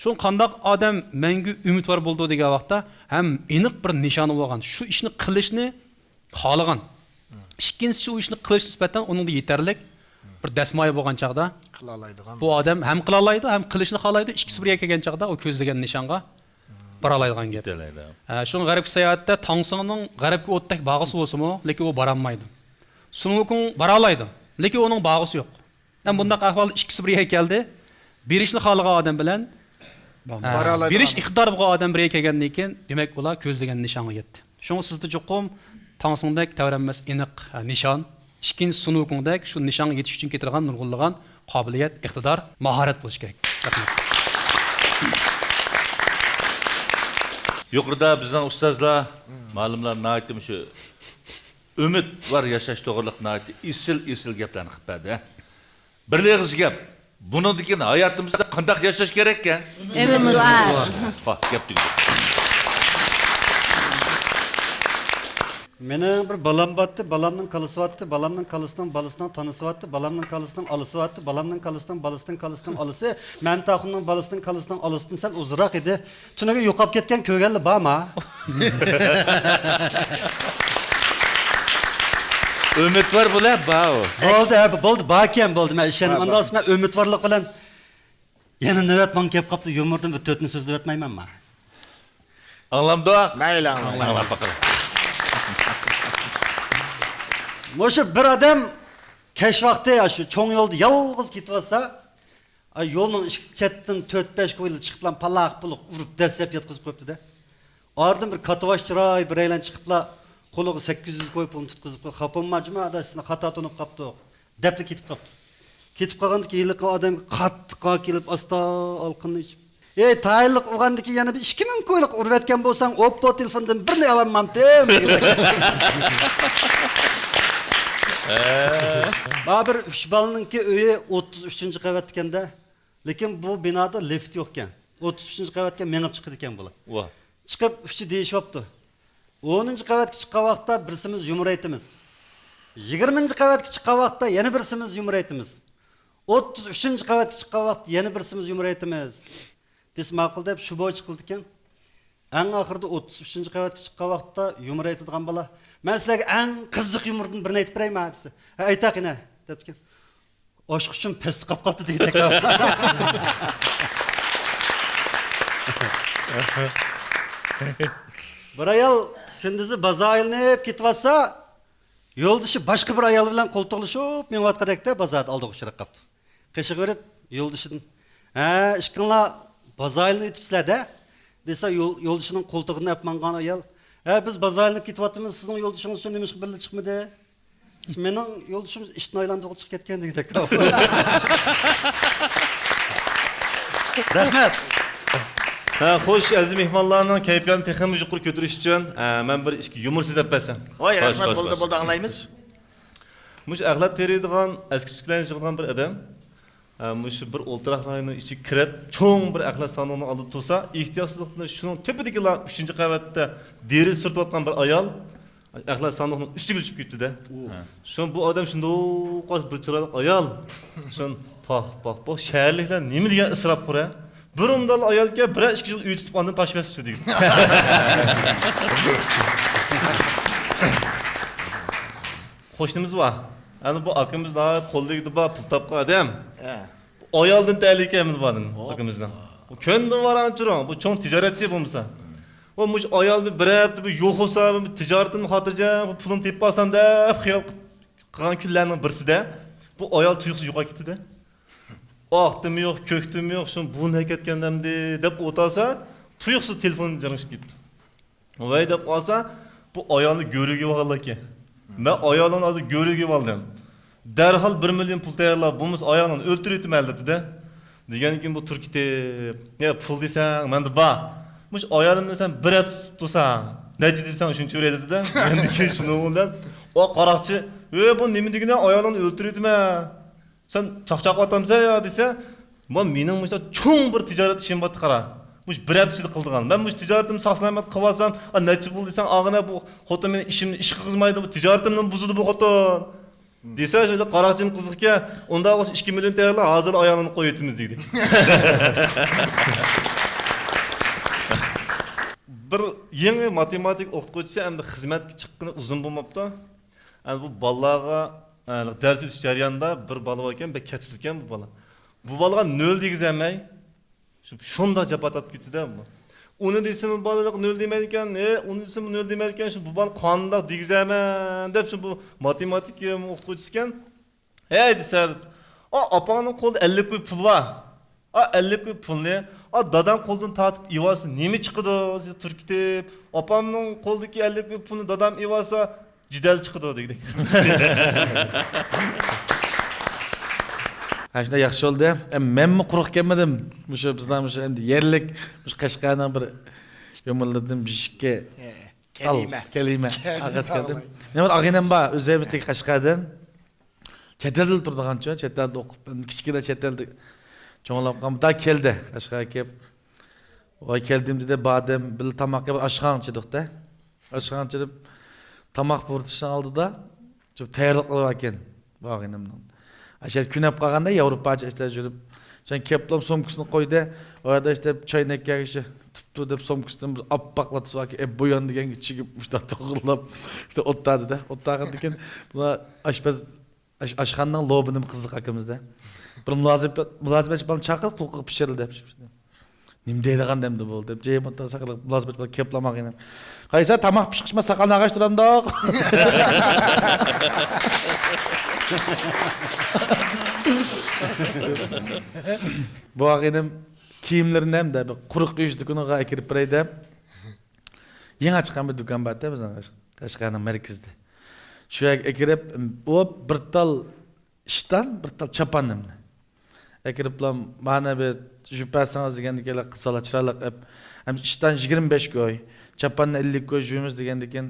شۇڭا قانداق ئادەم مەڭگۈ ئۈمىدۋار بولىدۇ دېگەن ۋاقىتتا، ھەم ئېنىق بىر نىشانى بولغان، شۇ ئىشنى قىلىشنى خالىغان. ئىككىنچىسى، شۇ ئىشنى قىلىش نىسبەتەن ئۇنىڭدا يېتەرلىك بىر دەسمايە بولغان چاغدا، قىلالايدىغان. بۇ ئادەم ھەم قىلالايدۇ، ھەم قىلىشنى خالايدۇ. ئىككىسى بىر يەرگە كەلگەن چاغدا ئۇ كۆزلىگەن نىشانغا بارالايدىغان گەپ. يېتەلەيدۇ. ھە، شۇڭا غەربكە ساياھەتتە تاڭ سىڭنىڭ غەربكە ئوتتەك بارغۇسى بولسىمۇ، لېكىن ئۇ بارالمايدۇ. سۇن ۋۇكۇڭ بارالايدۇ. لېكىن ئۇنىڭ بارغۇسى يوق. ھەم بۇنداق ئەھۋال ئىككىسى بىر يەرگە كەلدى. بېرىشنى خالىغان ئادەم بىلەن، ھە، بېرىش ئىقتىدارى بولغان ئادەم بىر يەرگە كەلگەندىن كېيىن، دېمەك، ئۇلار كۆزلىگەن نىشانغا يەتتى. شۇڭا سىزدە چوقۇم تاڭسىڭدەك تەۋرەنمەس ئېنىق، ھە، نىشان، ئىككىنچى سۇنۇكۇڭدەك شۇ نىشانغا يېتىش ئۈچۈن كېتىدىغان نۇرغۇنلىغان قابىلىيەت، ئىقتىدار، ماھارەت بولۇشى كېرەك. رەھمەت. يۇقىرىدا بىزنىڭ ئۇستازلار، مۇئەللىملەر ناھايىتى مۇشۇ ئۈمىد بار ياشاش توغرىلىق ناھايىتى ئېسىل، ئېسىل گەپلەرنى قىلىپ بەردى. بىر ئېغىز گەپ. بۇنىڭدىن كېيىن ھاياتىمىزدا قانداق ياشاش كېرەككەن؟ ئۈمىد بار. ھا، گەپ تۈگىدى. مېنىڭ بىر بالام بارتتى، بالامنىڭ كالىسى بارتتى، بالامنىڭ كالىسىنىڭ بالىسىنىڭ تانىسى بارتتى، بالامنىڭ كالىسىنىڭ ئالىسى بارتتى، بالامنىڭ كالىسىنىڭ بالىسىنىڭ كالىسىنىڭ ئالىسى، مەمتىئاخۇننىڭ بالىسىنىڭ كالىسىنىڭ ئالىسىدىن سەل ئۇزۇنراق ئىدى. تۈنۈگۈن يوقاپ كەتكەن كۆرگەنلا بارما؟ ئۈمىد بار بۇلە، بار ئۇ. بولدى، ھە، بولدى، باركەن، بولدى، مەن ئىشەندىم. بار، ئاندىن بار. سوڭ مەن ئۈمىد بارلىق بىلەن، يەنە نۆۋەت ماڭا كەپ قاپتۇ، يۇمۇردىن بىر تۆتنى سۆزلىۋەتمەيمەنما؟ ئاڭلامدۇق؟ مەيلى، ئاڭلاڭ. ئاڭلاپ باقىلى. مۇشۇ بىر ئادەم كەچ ۋاقتى شۇ چوڭ يولدا يالغۇز كېتىۋاتسا، ئاي، يولنىڭ ئىككى چەتتىن تۆت-بەش كويلا چىقىپلا پالاق-پۇلۇق ئۇرۇپ دەسسەپ ياتقۇزۇپ قويۇپتۇ-دە. ئارىدىن بىر كاتتىباش چىراي بىرەيلەن چىقىپلا قولىغا سەككىز يۈز كوي پۇلنى تۇتقۇزۇپ قويۇپ، خاپا بولما جۇما ئاداش، سېنى خاتا تونۇپ قاپتۇق، دەپلا كېتىپ قاپتۇ. كېتىپ قالغاندىكىن ھېلىقى ئادەم قاتتىق كېلىپ ئاستا ئالىقىنى ئېچىپ، ئەي، تايىنلىق ئۇرغاندىكىن يەنە بىر ئىككى مىڭ كويلۇق ئۇرۇۋەتكەن بولساڭ، ئوپپو تېلېفوندىن بىرنى ئالالمامتىم. مانا بىر ئۈچ بالىنىڭكى ئۆيى ئوتتۇز ئۈچىنچى قەۋەتتىكەن-دە. لېكىن بۇ بىنادا لىفت يوقكەن. ئوتتۇز ئۈچىنچى قەۋەتكە مېڭىپ چىقىدىكەن بۇلار. ۋاھ. چىقىپ ئۈچى دېيىشىۋاپتۇ. ئونىنچى قەۋەتكە چىققان ۋاقىتتا بىرسىمىز يۇمۇر ئېيتىمىز. يىگىرمىنچى قەۋەتكە چىققان ۋاقىتتا يەنە بىرسىمىز يۇمۇر ئېيتىمىز. ئوتتۇز ئۈچىنچى قەۋەتكە چىققان ۋاقىتتا يەنە بىرسىمىز يۇمۇر ئېيتىمىز. دېسە ماقۇل دەپ شۇ بويىچە قىلىدىكەن. ئەڭ ئاخىرىدا ئوتتۇز ئۈچىنچى قەۋەتكە چىققان ۋاقىتتا يۇمۇر ئېيتىدىغان بالا، مەن سىلەرگە ئەڭ قىزىق يۇمۇردىن بىرنى ئېيتىپ بېرەيمۇ دېسە، ھە، ئېيتە قېنى دەپتىكەن. ئاچقۇچۇم پەستە قاپ قاپتۇ دېگۈدەك. بىر ئايال كۈندۈزى بازار ئايلىنىپ كېتىۋاتسا، يولدىشى باشقا بىر ئايال بىلەن قولتۇقلىشىپ مېڭىۋاتقاندەكتە بازاردا ئالدىغا ئۇچراپ قاپتۇ. قېشىغا بېرىپ يولدىشىدىن، ھە، ئىككىڭلار بازار ئايلىنىپ ئۆتۈپسىلەر-دە، دېسە، يول-، يولدىشىنىڭ قولتۇقىدىن ئەپ ماڭغان ئايال، ھە، بىز بازار ئايلىنىپ كېتىۋاتىمىز، سىزنىڭ يولدىشىڭىز شۇ نېمىشقا بىللە چىقمىدى؟ مېنىڭ يولدىشىم ئىشتىن ئايلاندۇرغىلى چىقىپ كەتكەن دېگۈدەك. رەھمەت. ھە، خوش، ئەزىز مېھمانلارنىڭ كەيپىياتىنى تېخىمۇ يۇقىرى كۆتۈرۈش ئۈچۈن، ئە، مەن بىر ئىككى يۇمۇر سۆزلەپ بەرسەم. ۋاي، خوش، رەھمەت، خوش، بولدى، خوش. بولدى، ئاڭلايمىز. مۇشۇ ئەخلەت تېرىيدىغان، ئەسكى-چۈسكىلەرنى يىغىدىغان بىر ئادەم، ئە، مۇشۇ بىر ئولتۇراق رايونىنىڭ ئىچىگە كىرىپ، چوڭ بىر ئەخلەت ساندۇقنىڭ ئالدىدا تۇرسا، ئېھتىياتسىزلىقتىن شۇنىڭ تۆپىدىكىلا ئۈچىنچى قەۋەتتە دېرىزە سۈرتۈۋاتقان بىر ئايال، ئەخلەت ساندۇقنىڭ ئۈستىگە ئۈچۈپ كېتىپتۇ-دە. ئۇ. شۇ بۇ ئادەم شۇنداق بىر چىرايلىق ئايال. شۇ پاھ، پاھ، پاھ، شەھەرلىكلەر نېمە دېگەن ئىسراپخور-ھە. بىر ئۇنداق ئايالكەن، بىرەر ئىككى يىل ئۆي تۇتۇپ، ئاندىن تاشلىۋەتسىچۇ دېگەن. قوشنىمىز بار. ئەنە بۇ ئاكىمىز ناھايىتى قوللۇق بار، پۇل تاپقان ئادەم. ھە. ئايالدىن تەلىيكەن بۇ ئادەم، ئاكىمىزنىڭ. بۇ كۆندىن ۋاران چۇرۇڭ، بۇ چوڭ تىجارەتچى بولمىسا. ئۇ مۇشۇ ئايال بىر، بىر ھەپتە بىر يوق بولسا، بىر تىجارىتىمنى خاتىرجەم، بۇ پۇلۇمنى تېپىپ ئالسام دەپ خىيال قىلىپ قىلغان كۈنلەرنىڭ بىرسىدە بۇ ئايال تۇيۇقسىز يوقاپ كېتىدۇ. ئاقتىمۇ يوق، كۆكتىمۇ يوق، شۇ بۇ نەگە كەتكەن ئەمدى دەپ ئولتۇرسا، تۇيۇقسىز تېلېفون جىرىڭشىپ كېتىدۇ. ۋاي دەپ قالسا، بۇ ئايالنى گۆرۈگە ئالغانلىكى. مەن ئايالىمنى ھازىر گۆرۈگە ئالدىم. دەرھال بىر مىليون پۇل تەييارلا، بولمىسا ئايالىڭنى ئۆلتۈرۈۋېتىمەن دېدى-دە. دېگەندىن كېيىن بۇ تۇرۇپ كېتىپ، يا پۇل دېسەڭ مەندە بار. مۇشۇ ئايالىمنى سەن بىر ھەپتە تۇتساڭ، نەچچە دېسەڭ شۇنچە بېرەي دېدى-دە. مەندىن كېيىن شۇنىڭ بىلەن، ئۇ قاراقچى، ئۆي بۇ نېمە دېگىنە، ئايالىڭنى ئۆلتۈرۈۋېتىمەن. سەن چاقچاق ئاتامسەن يا دېسە، ما مېنىڭ مۇشۇنداق چوڭ بىر تىجارەت ئىشىم بارتى قارا. مۇشۇ بىر ھەپتە ئىچىدە قىلىدىغان. مەن مۇشۇ تىجارىتىمنى ساق-سالامەت قىلىۋالسام، ئا، نەچچە پۇل دېسەڭ، ئاغىنە بۇ خوتۇن مېنىڭ ئىشىمنى ئىش قىلغۇزمايدۇ، بۇ تىجارىتىمنى بۇزىدۇ بۇ خوتۇن. دېسە، شۇنداق قاراقچىم قىزىقكەن، ئۇنداق بولسا ئىككى مىليون تەييارلا، ھازىر ئايالىڭنى قويۇۋېتىمىز دېدى. بىر يېڭى ماتېماتىكا ئوقۇتقۇچىسى ئەمدى خىزمەتكە چىققىنى ئۇزۇن بولماپتۇ. ئەمدى بۇ بالىلارغا، ئە، دەرس ئۆتۈش جەريانىدا بىر بالا باركەن، بەك كەپسىزكەن بۇ بالا. بۇ بالىغا نۆل دېگۈزەلمەي، شۇ، شۇنداق جاپا تارتىپ كېتىدۇ-دە بۇ. ئۇنى دېسىمۇ بالىلىق نۆل دېمەيدىكەن، ئە، ئۇنى دېسىمۇ نۆل دېمەيدىكەن، شۇ بۇ بالىنى قانداق دېگۈزەلمەن دەپ، شۇ بۇ ماتېماتىكا ئوقۇتقۇچىسىكەن. ھەي دېسە، ئا، ئاپاڭنىڭ قولىدا ئەللىك كوي پۇل بار. ئا، ئەللىك كوي پۇلنى، ئا، داداڭ قولىدىن تارتىپ ئېلىۋالسا نېمە چىقىدۇ؟ دېدى تۈركىتىپ. ئاپامنىڭ قولىدىكى ئەللىك كوي پۇلنى دادام ئېلىۋالسا، جېدەل چىقىدۇ دېگۈدەك. ھە، شۇنداق ياخشى بولدى. ئە، مەنمۇ قۇرۇق كەلمىدىم. مۇشۇ بىزنىڭ مۇشۇ ئەمدى يەرلىك، مۇشۇ قەشقەرنىڭ بىر يۇمۇرلىرىدىن بىر ئىككى تال، كەلىمە. كەلىمە. كەلىمە ئاغاچ ئالدىم. مەن بىر ئاغىنەم بار، ئۆزى بىزدىكى قەشقەردىن. چەت ئەلدە تۇرىدىغانچۇ، چەت ئەلدە ئوقۇپ، كىچىكىدە چەت ئەلدە چوڭلاپ قالغان. دا كەلدى، قەشقەرگە كېلىپ. ۋاي كەلدىم دېدى، باردىم، بىللە تاماق يەپ ئاشخانىغا چىدۇقتە. ئاشخانىغا چىدىپ، تاماق پۇرىتىشنىڭ ئالدىدا، شۇ تەييارلىق قىلىۋاتكەن، بۇ ئاغىنەمنىڭ. ئاشۇ يەردە كۆنۈپ قالغاندا، ياۋروپاچە ئىشلەر يۈرۈپ، سەن كېلىپلا سومكىسىنى قويدى، ئۇ يەردە ئىشلەپ چاينەككە شۇ تۇپتۇ دەپ سومكىسىدىن بىر ئاپئاق لاتىسى باركەن، ئەپ بويان دېگەن كىچىك مۇشۇنداق توغرىلاپ، شۇنداق ئولتۇردى-دە. ئولتۇرغاندىن كېيىن، بۇلار ئاشپەز ئاش-، ئاشخانىنىڭ لوبىنىمۇ قىزىق ئاكىمىزدە. بىر مۇلازىمەت، مۇلازىمەتچى بالىنى چاقىرىپ، قۇلىقىغا پىچىرلىدى. نېمە دەيدىغان ئەمدى بۇ دەپ، جەيمۇتتا ساقلىق مۇلازىمەتچى بالا كەپلا ماڭىنىم. قايسى تاماق پىشقىچما ساقال ئاغاچ تۇرامدۇق؟ بۇ ئاغىنىم كىيىملىرىنى ھەمدە بىر قۇرۇق يۇيۇش دۇكىنىغا ئەكىرىپ بېرەي دەپ، يېڭى ئاچقان بىر دۇكان بار-دە بىزنىڭ قەشقەرنىڭ مەركىزىدە. شۇ يەرگە ئەكىرىپ، ئۇ بىر تال ئىشتان، بىر تال چاپاننى ئەكىرىپلا، مانا بىر يۇيۇپ بەرسىڭىز دېگەندىكىن، قىز بالا چىرايلىق ئەپ، ئەمدى ئىشتان يىگىرمە بەش كوي، چاپاننى ئەللىك كوي يۇيىمىز دېگەندىكىن،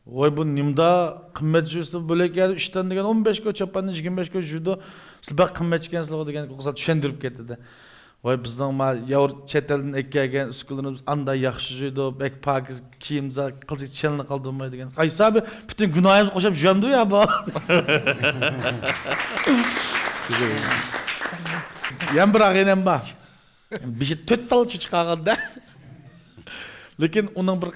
ۋاي بۇ نېمىدا قىممەت يۇيۇسىز، بۆلەك يەردە ئىشتان دېگەن ئون بەش كوي، چاپاننى يىگىرمە بەش كوي يۇيىدۇ، سىلەر بەك قىممەت ئىكەنسىلەر دېگەن قىز بالا چۈشەندۈرۈپ كەتتى-دە. ۋاي، بىزنىڭ ما ياۋرو-، چەت ئەلدىن ئەكەلگەن ئۈسكۈنىلىرىمىز ئاندا ياخشى يۇيىدۇ، بەك پاكىز كىيىم، قىلچە چىرىلنى قالدۇرمايدۇ دېگەن. قايسى بىر پۈتۈن گۇناھىمىزنى قوشۇپ يۇيامدۇ يا بۇ؟ يەنە بىر ئاغىنەم بار. بېشى تۆت تال چېچەك قالغاندا. لېكىن ئۇنىڭ بىر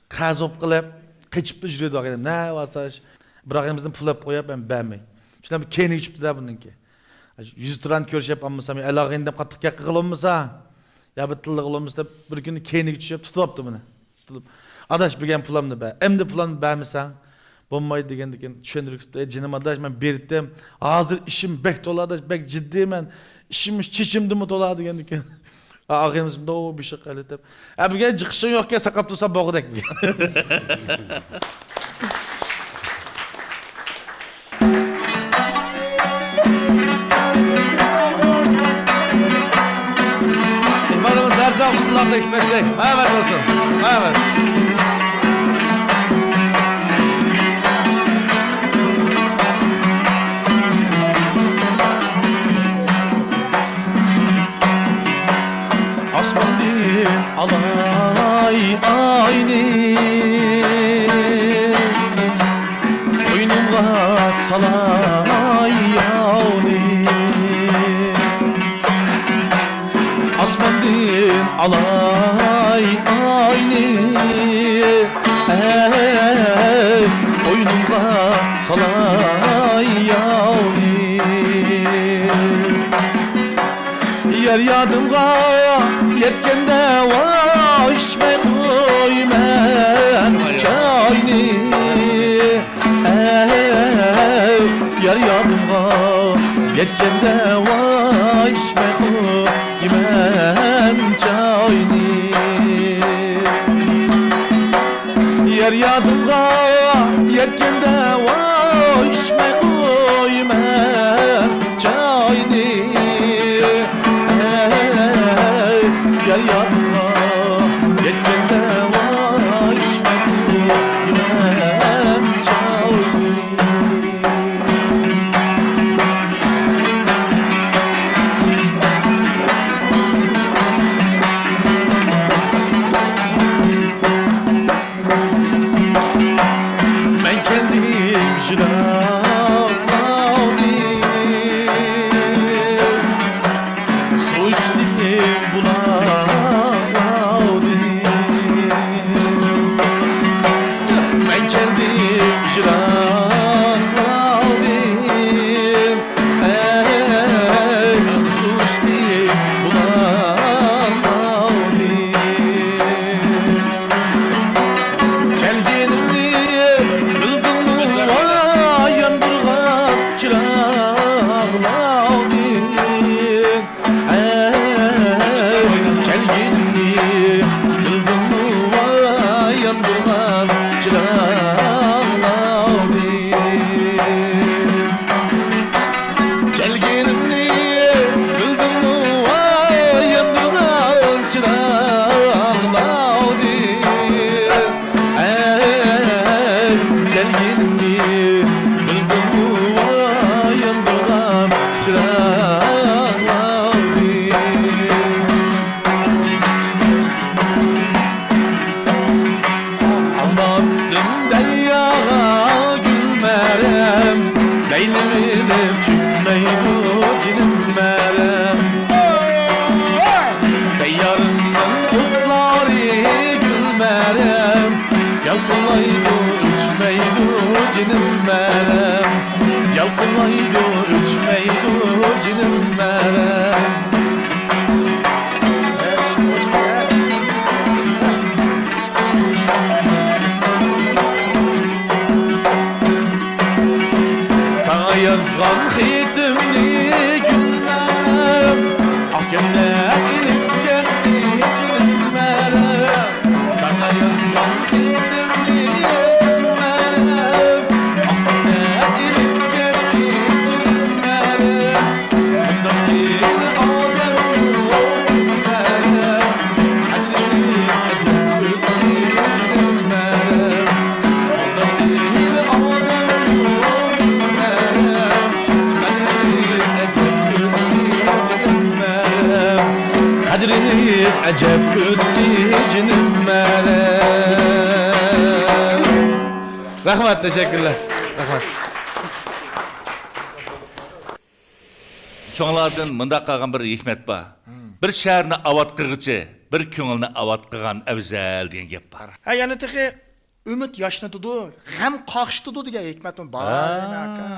قەرز بولۇپ قېلىپ، قېچىپلا يۈرىدۇ ئاغىنەم. نە ۋاساش، بىر ئاغىنىمىزدىن پۇل ئېلىپ قويۇپ، ھەم بەرمەي. شۇنداق بىر كەينىگە چۈشۈپتۇ-دە بۇنىڭكى. يۈز تۇران كۆرۈشۈپ ئالمىسام، ئەل ئاغىنە دەپ قاتتىق گەپ قىلغىلى بولمىسا، يا بىر تىللىغىلى بولمىسا دەپ، بىر كۈنى كەينىگە چۈشۈپ تۇتۇۋاپتۇ مېنى. تۇتۇپ، «ئاداش، بۈگۈن پۇلۇمنى بەر. ئەمدى پۇلۇمنى بەرمىسەڭ، بولمايدۇ» دېگەندىكىن، چۈشەندۈرۈپ كېتىپتۇ. «ئەي جېنىم ئاداش، مەن بېرىتتىم. ھازىر ئىشىم بەك تولا، ئاداش، بەك جىددىي مەن. ئىشىم چېچىمدىمۇ تولا» دېگەندىكىن، ئاغىنىمىز مۇنداق بېشى قېلىپ، «ھە، بۈگۈن جىقىشىڭ يوقكەن، ساقاپ تۇرساڭ بولغۇدەك بۈگۈن.» مانا بۇ دەرسان ئۇسسۇللاردا ھېكمەتسەك، مەرھەمەت بولسۇن. مەرھەمەت. ئاسماندىن ئالاي ئاينى، قوينۇمغا سالاي ياۋنى. ئاسماندىن ئالاي ئاينى، ئەي، قوينۇمغا سالاي ياۋنى. يار يادىمغا يەتكەندە، ۋاي ئىچمەي قويىمەن چاينى. ئەي، يار يادىمغا يەتكەندە، ۋاي ئىچمەي قويىمەن چاينى. يار يادىمغا يەتكەندە، ۋاي ئىچمەي قويىمەن چاينى. ئەي، يار يادىمغا يەتكەندە، ۋاي ئىچمەي قويىمەن چاينى. مەن كەلدىم مېنىپ چۈشمەيدۇ جېنىم مەرەم. سەييارىمنىڭ ئوتلارى گۈل مەرەم، يالقۇنلايدۇ ئۆچمەيدۇ جېنىم مەرەم، يالقۇنلايدۇ ئۆچمەيدۇ جېنىم مەرەم. ساڭا يازغان خېتىمنى گۈللەر، ئاق كەملەر ئېلىپ كەتتى جېنىم مەرەم. ساڭا يازغان خېتىمنى گۈللەر، ئاق كەملەر ئېلىپ كەتتى جېنىم مەرەم. مۇنداق قىز ئادەم يوق، قەدرىنى ئەجەب ئۆتكۈزدۈم مەن. مۇنداق قىز ئادەم يوق، قەدرىنى ئەجەب ئۆتكۈزدۈم مەن. قەدرىنى ئەجەب ئۆتكۈزدۈم مەن. رەھمەت، تەشەككۈرلەر. رەھمەت. چوڭلاردىن مۇنداق قالغان بىر ھېكمەت بار. بىر شەھەرنى ئاۋات قىلغۇچى، بىر كۆڭۈلنى ئاۋات قىلغان ئەۋزەل دېگەن گەپ بار. ھە، يەنە تېخى ئۈمىد ياشنىتىدۇ، غەم قاقشىتىدۇ دېگەن ھېكمەتمۇ بار، ھە. دېمەك، ھە.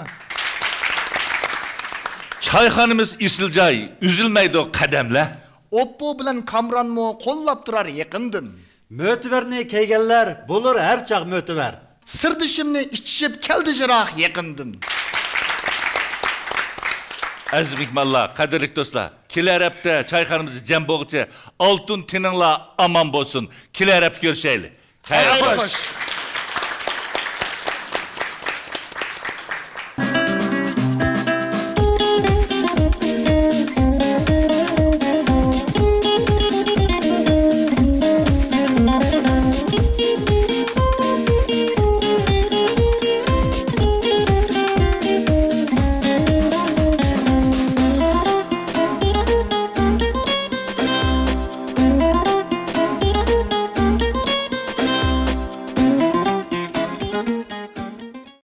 چايخانىمىز ئېسىل جاي، ئۈزۈلمەيدۇ قەدەملەر. ئوپپو بىلەن كامرانمۇ قوللاپ تۇرار يېقىندىن. مۆتىۋەرنى كىيگەنلەر بولۇر ھەر چاغ مۆتىۋەر. سىردىشىمنى ئىچىشىپ كەلدى يىراق يېقىندىن. ئەزىز مېھمانلار، قەدىرلىك دوستلار، كېلەر ھەپتە چايخانىمىزدا جەم بولغۇچە ئالتۇن تېنىڭلار ئامان بولسۇن. كېلەر ھەپتە كۆرۈشەيلى. خەير خوش.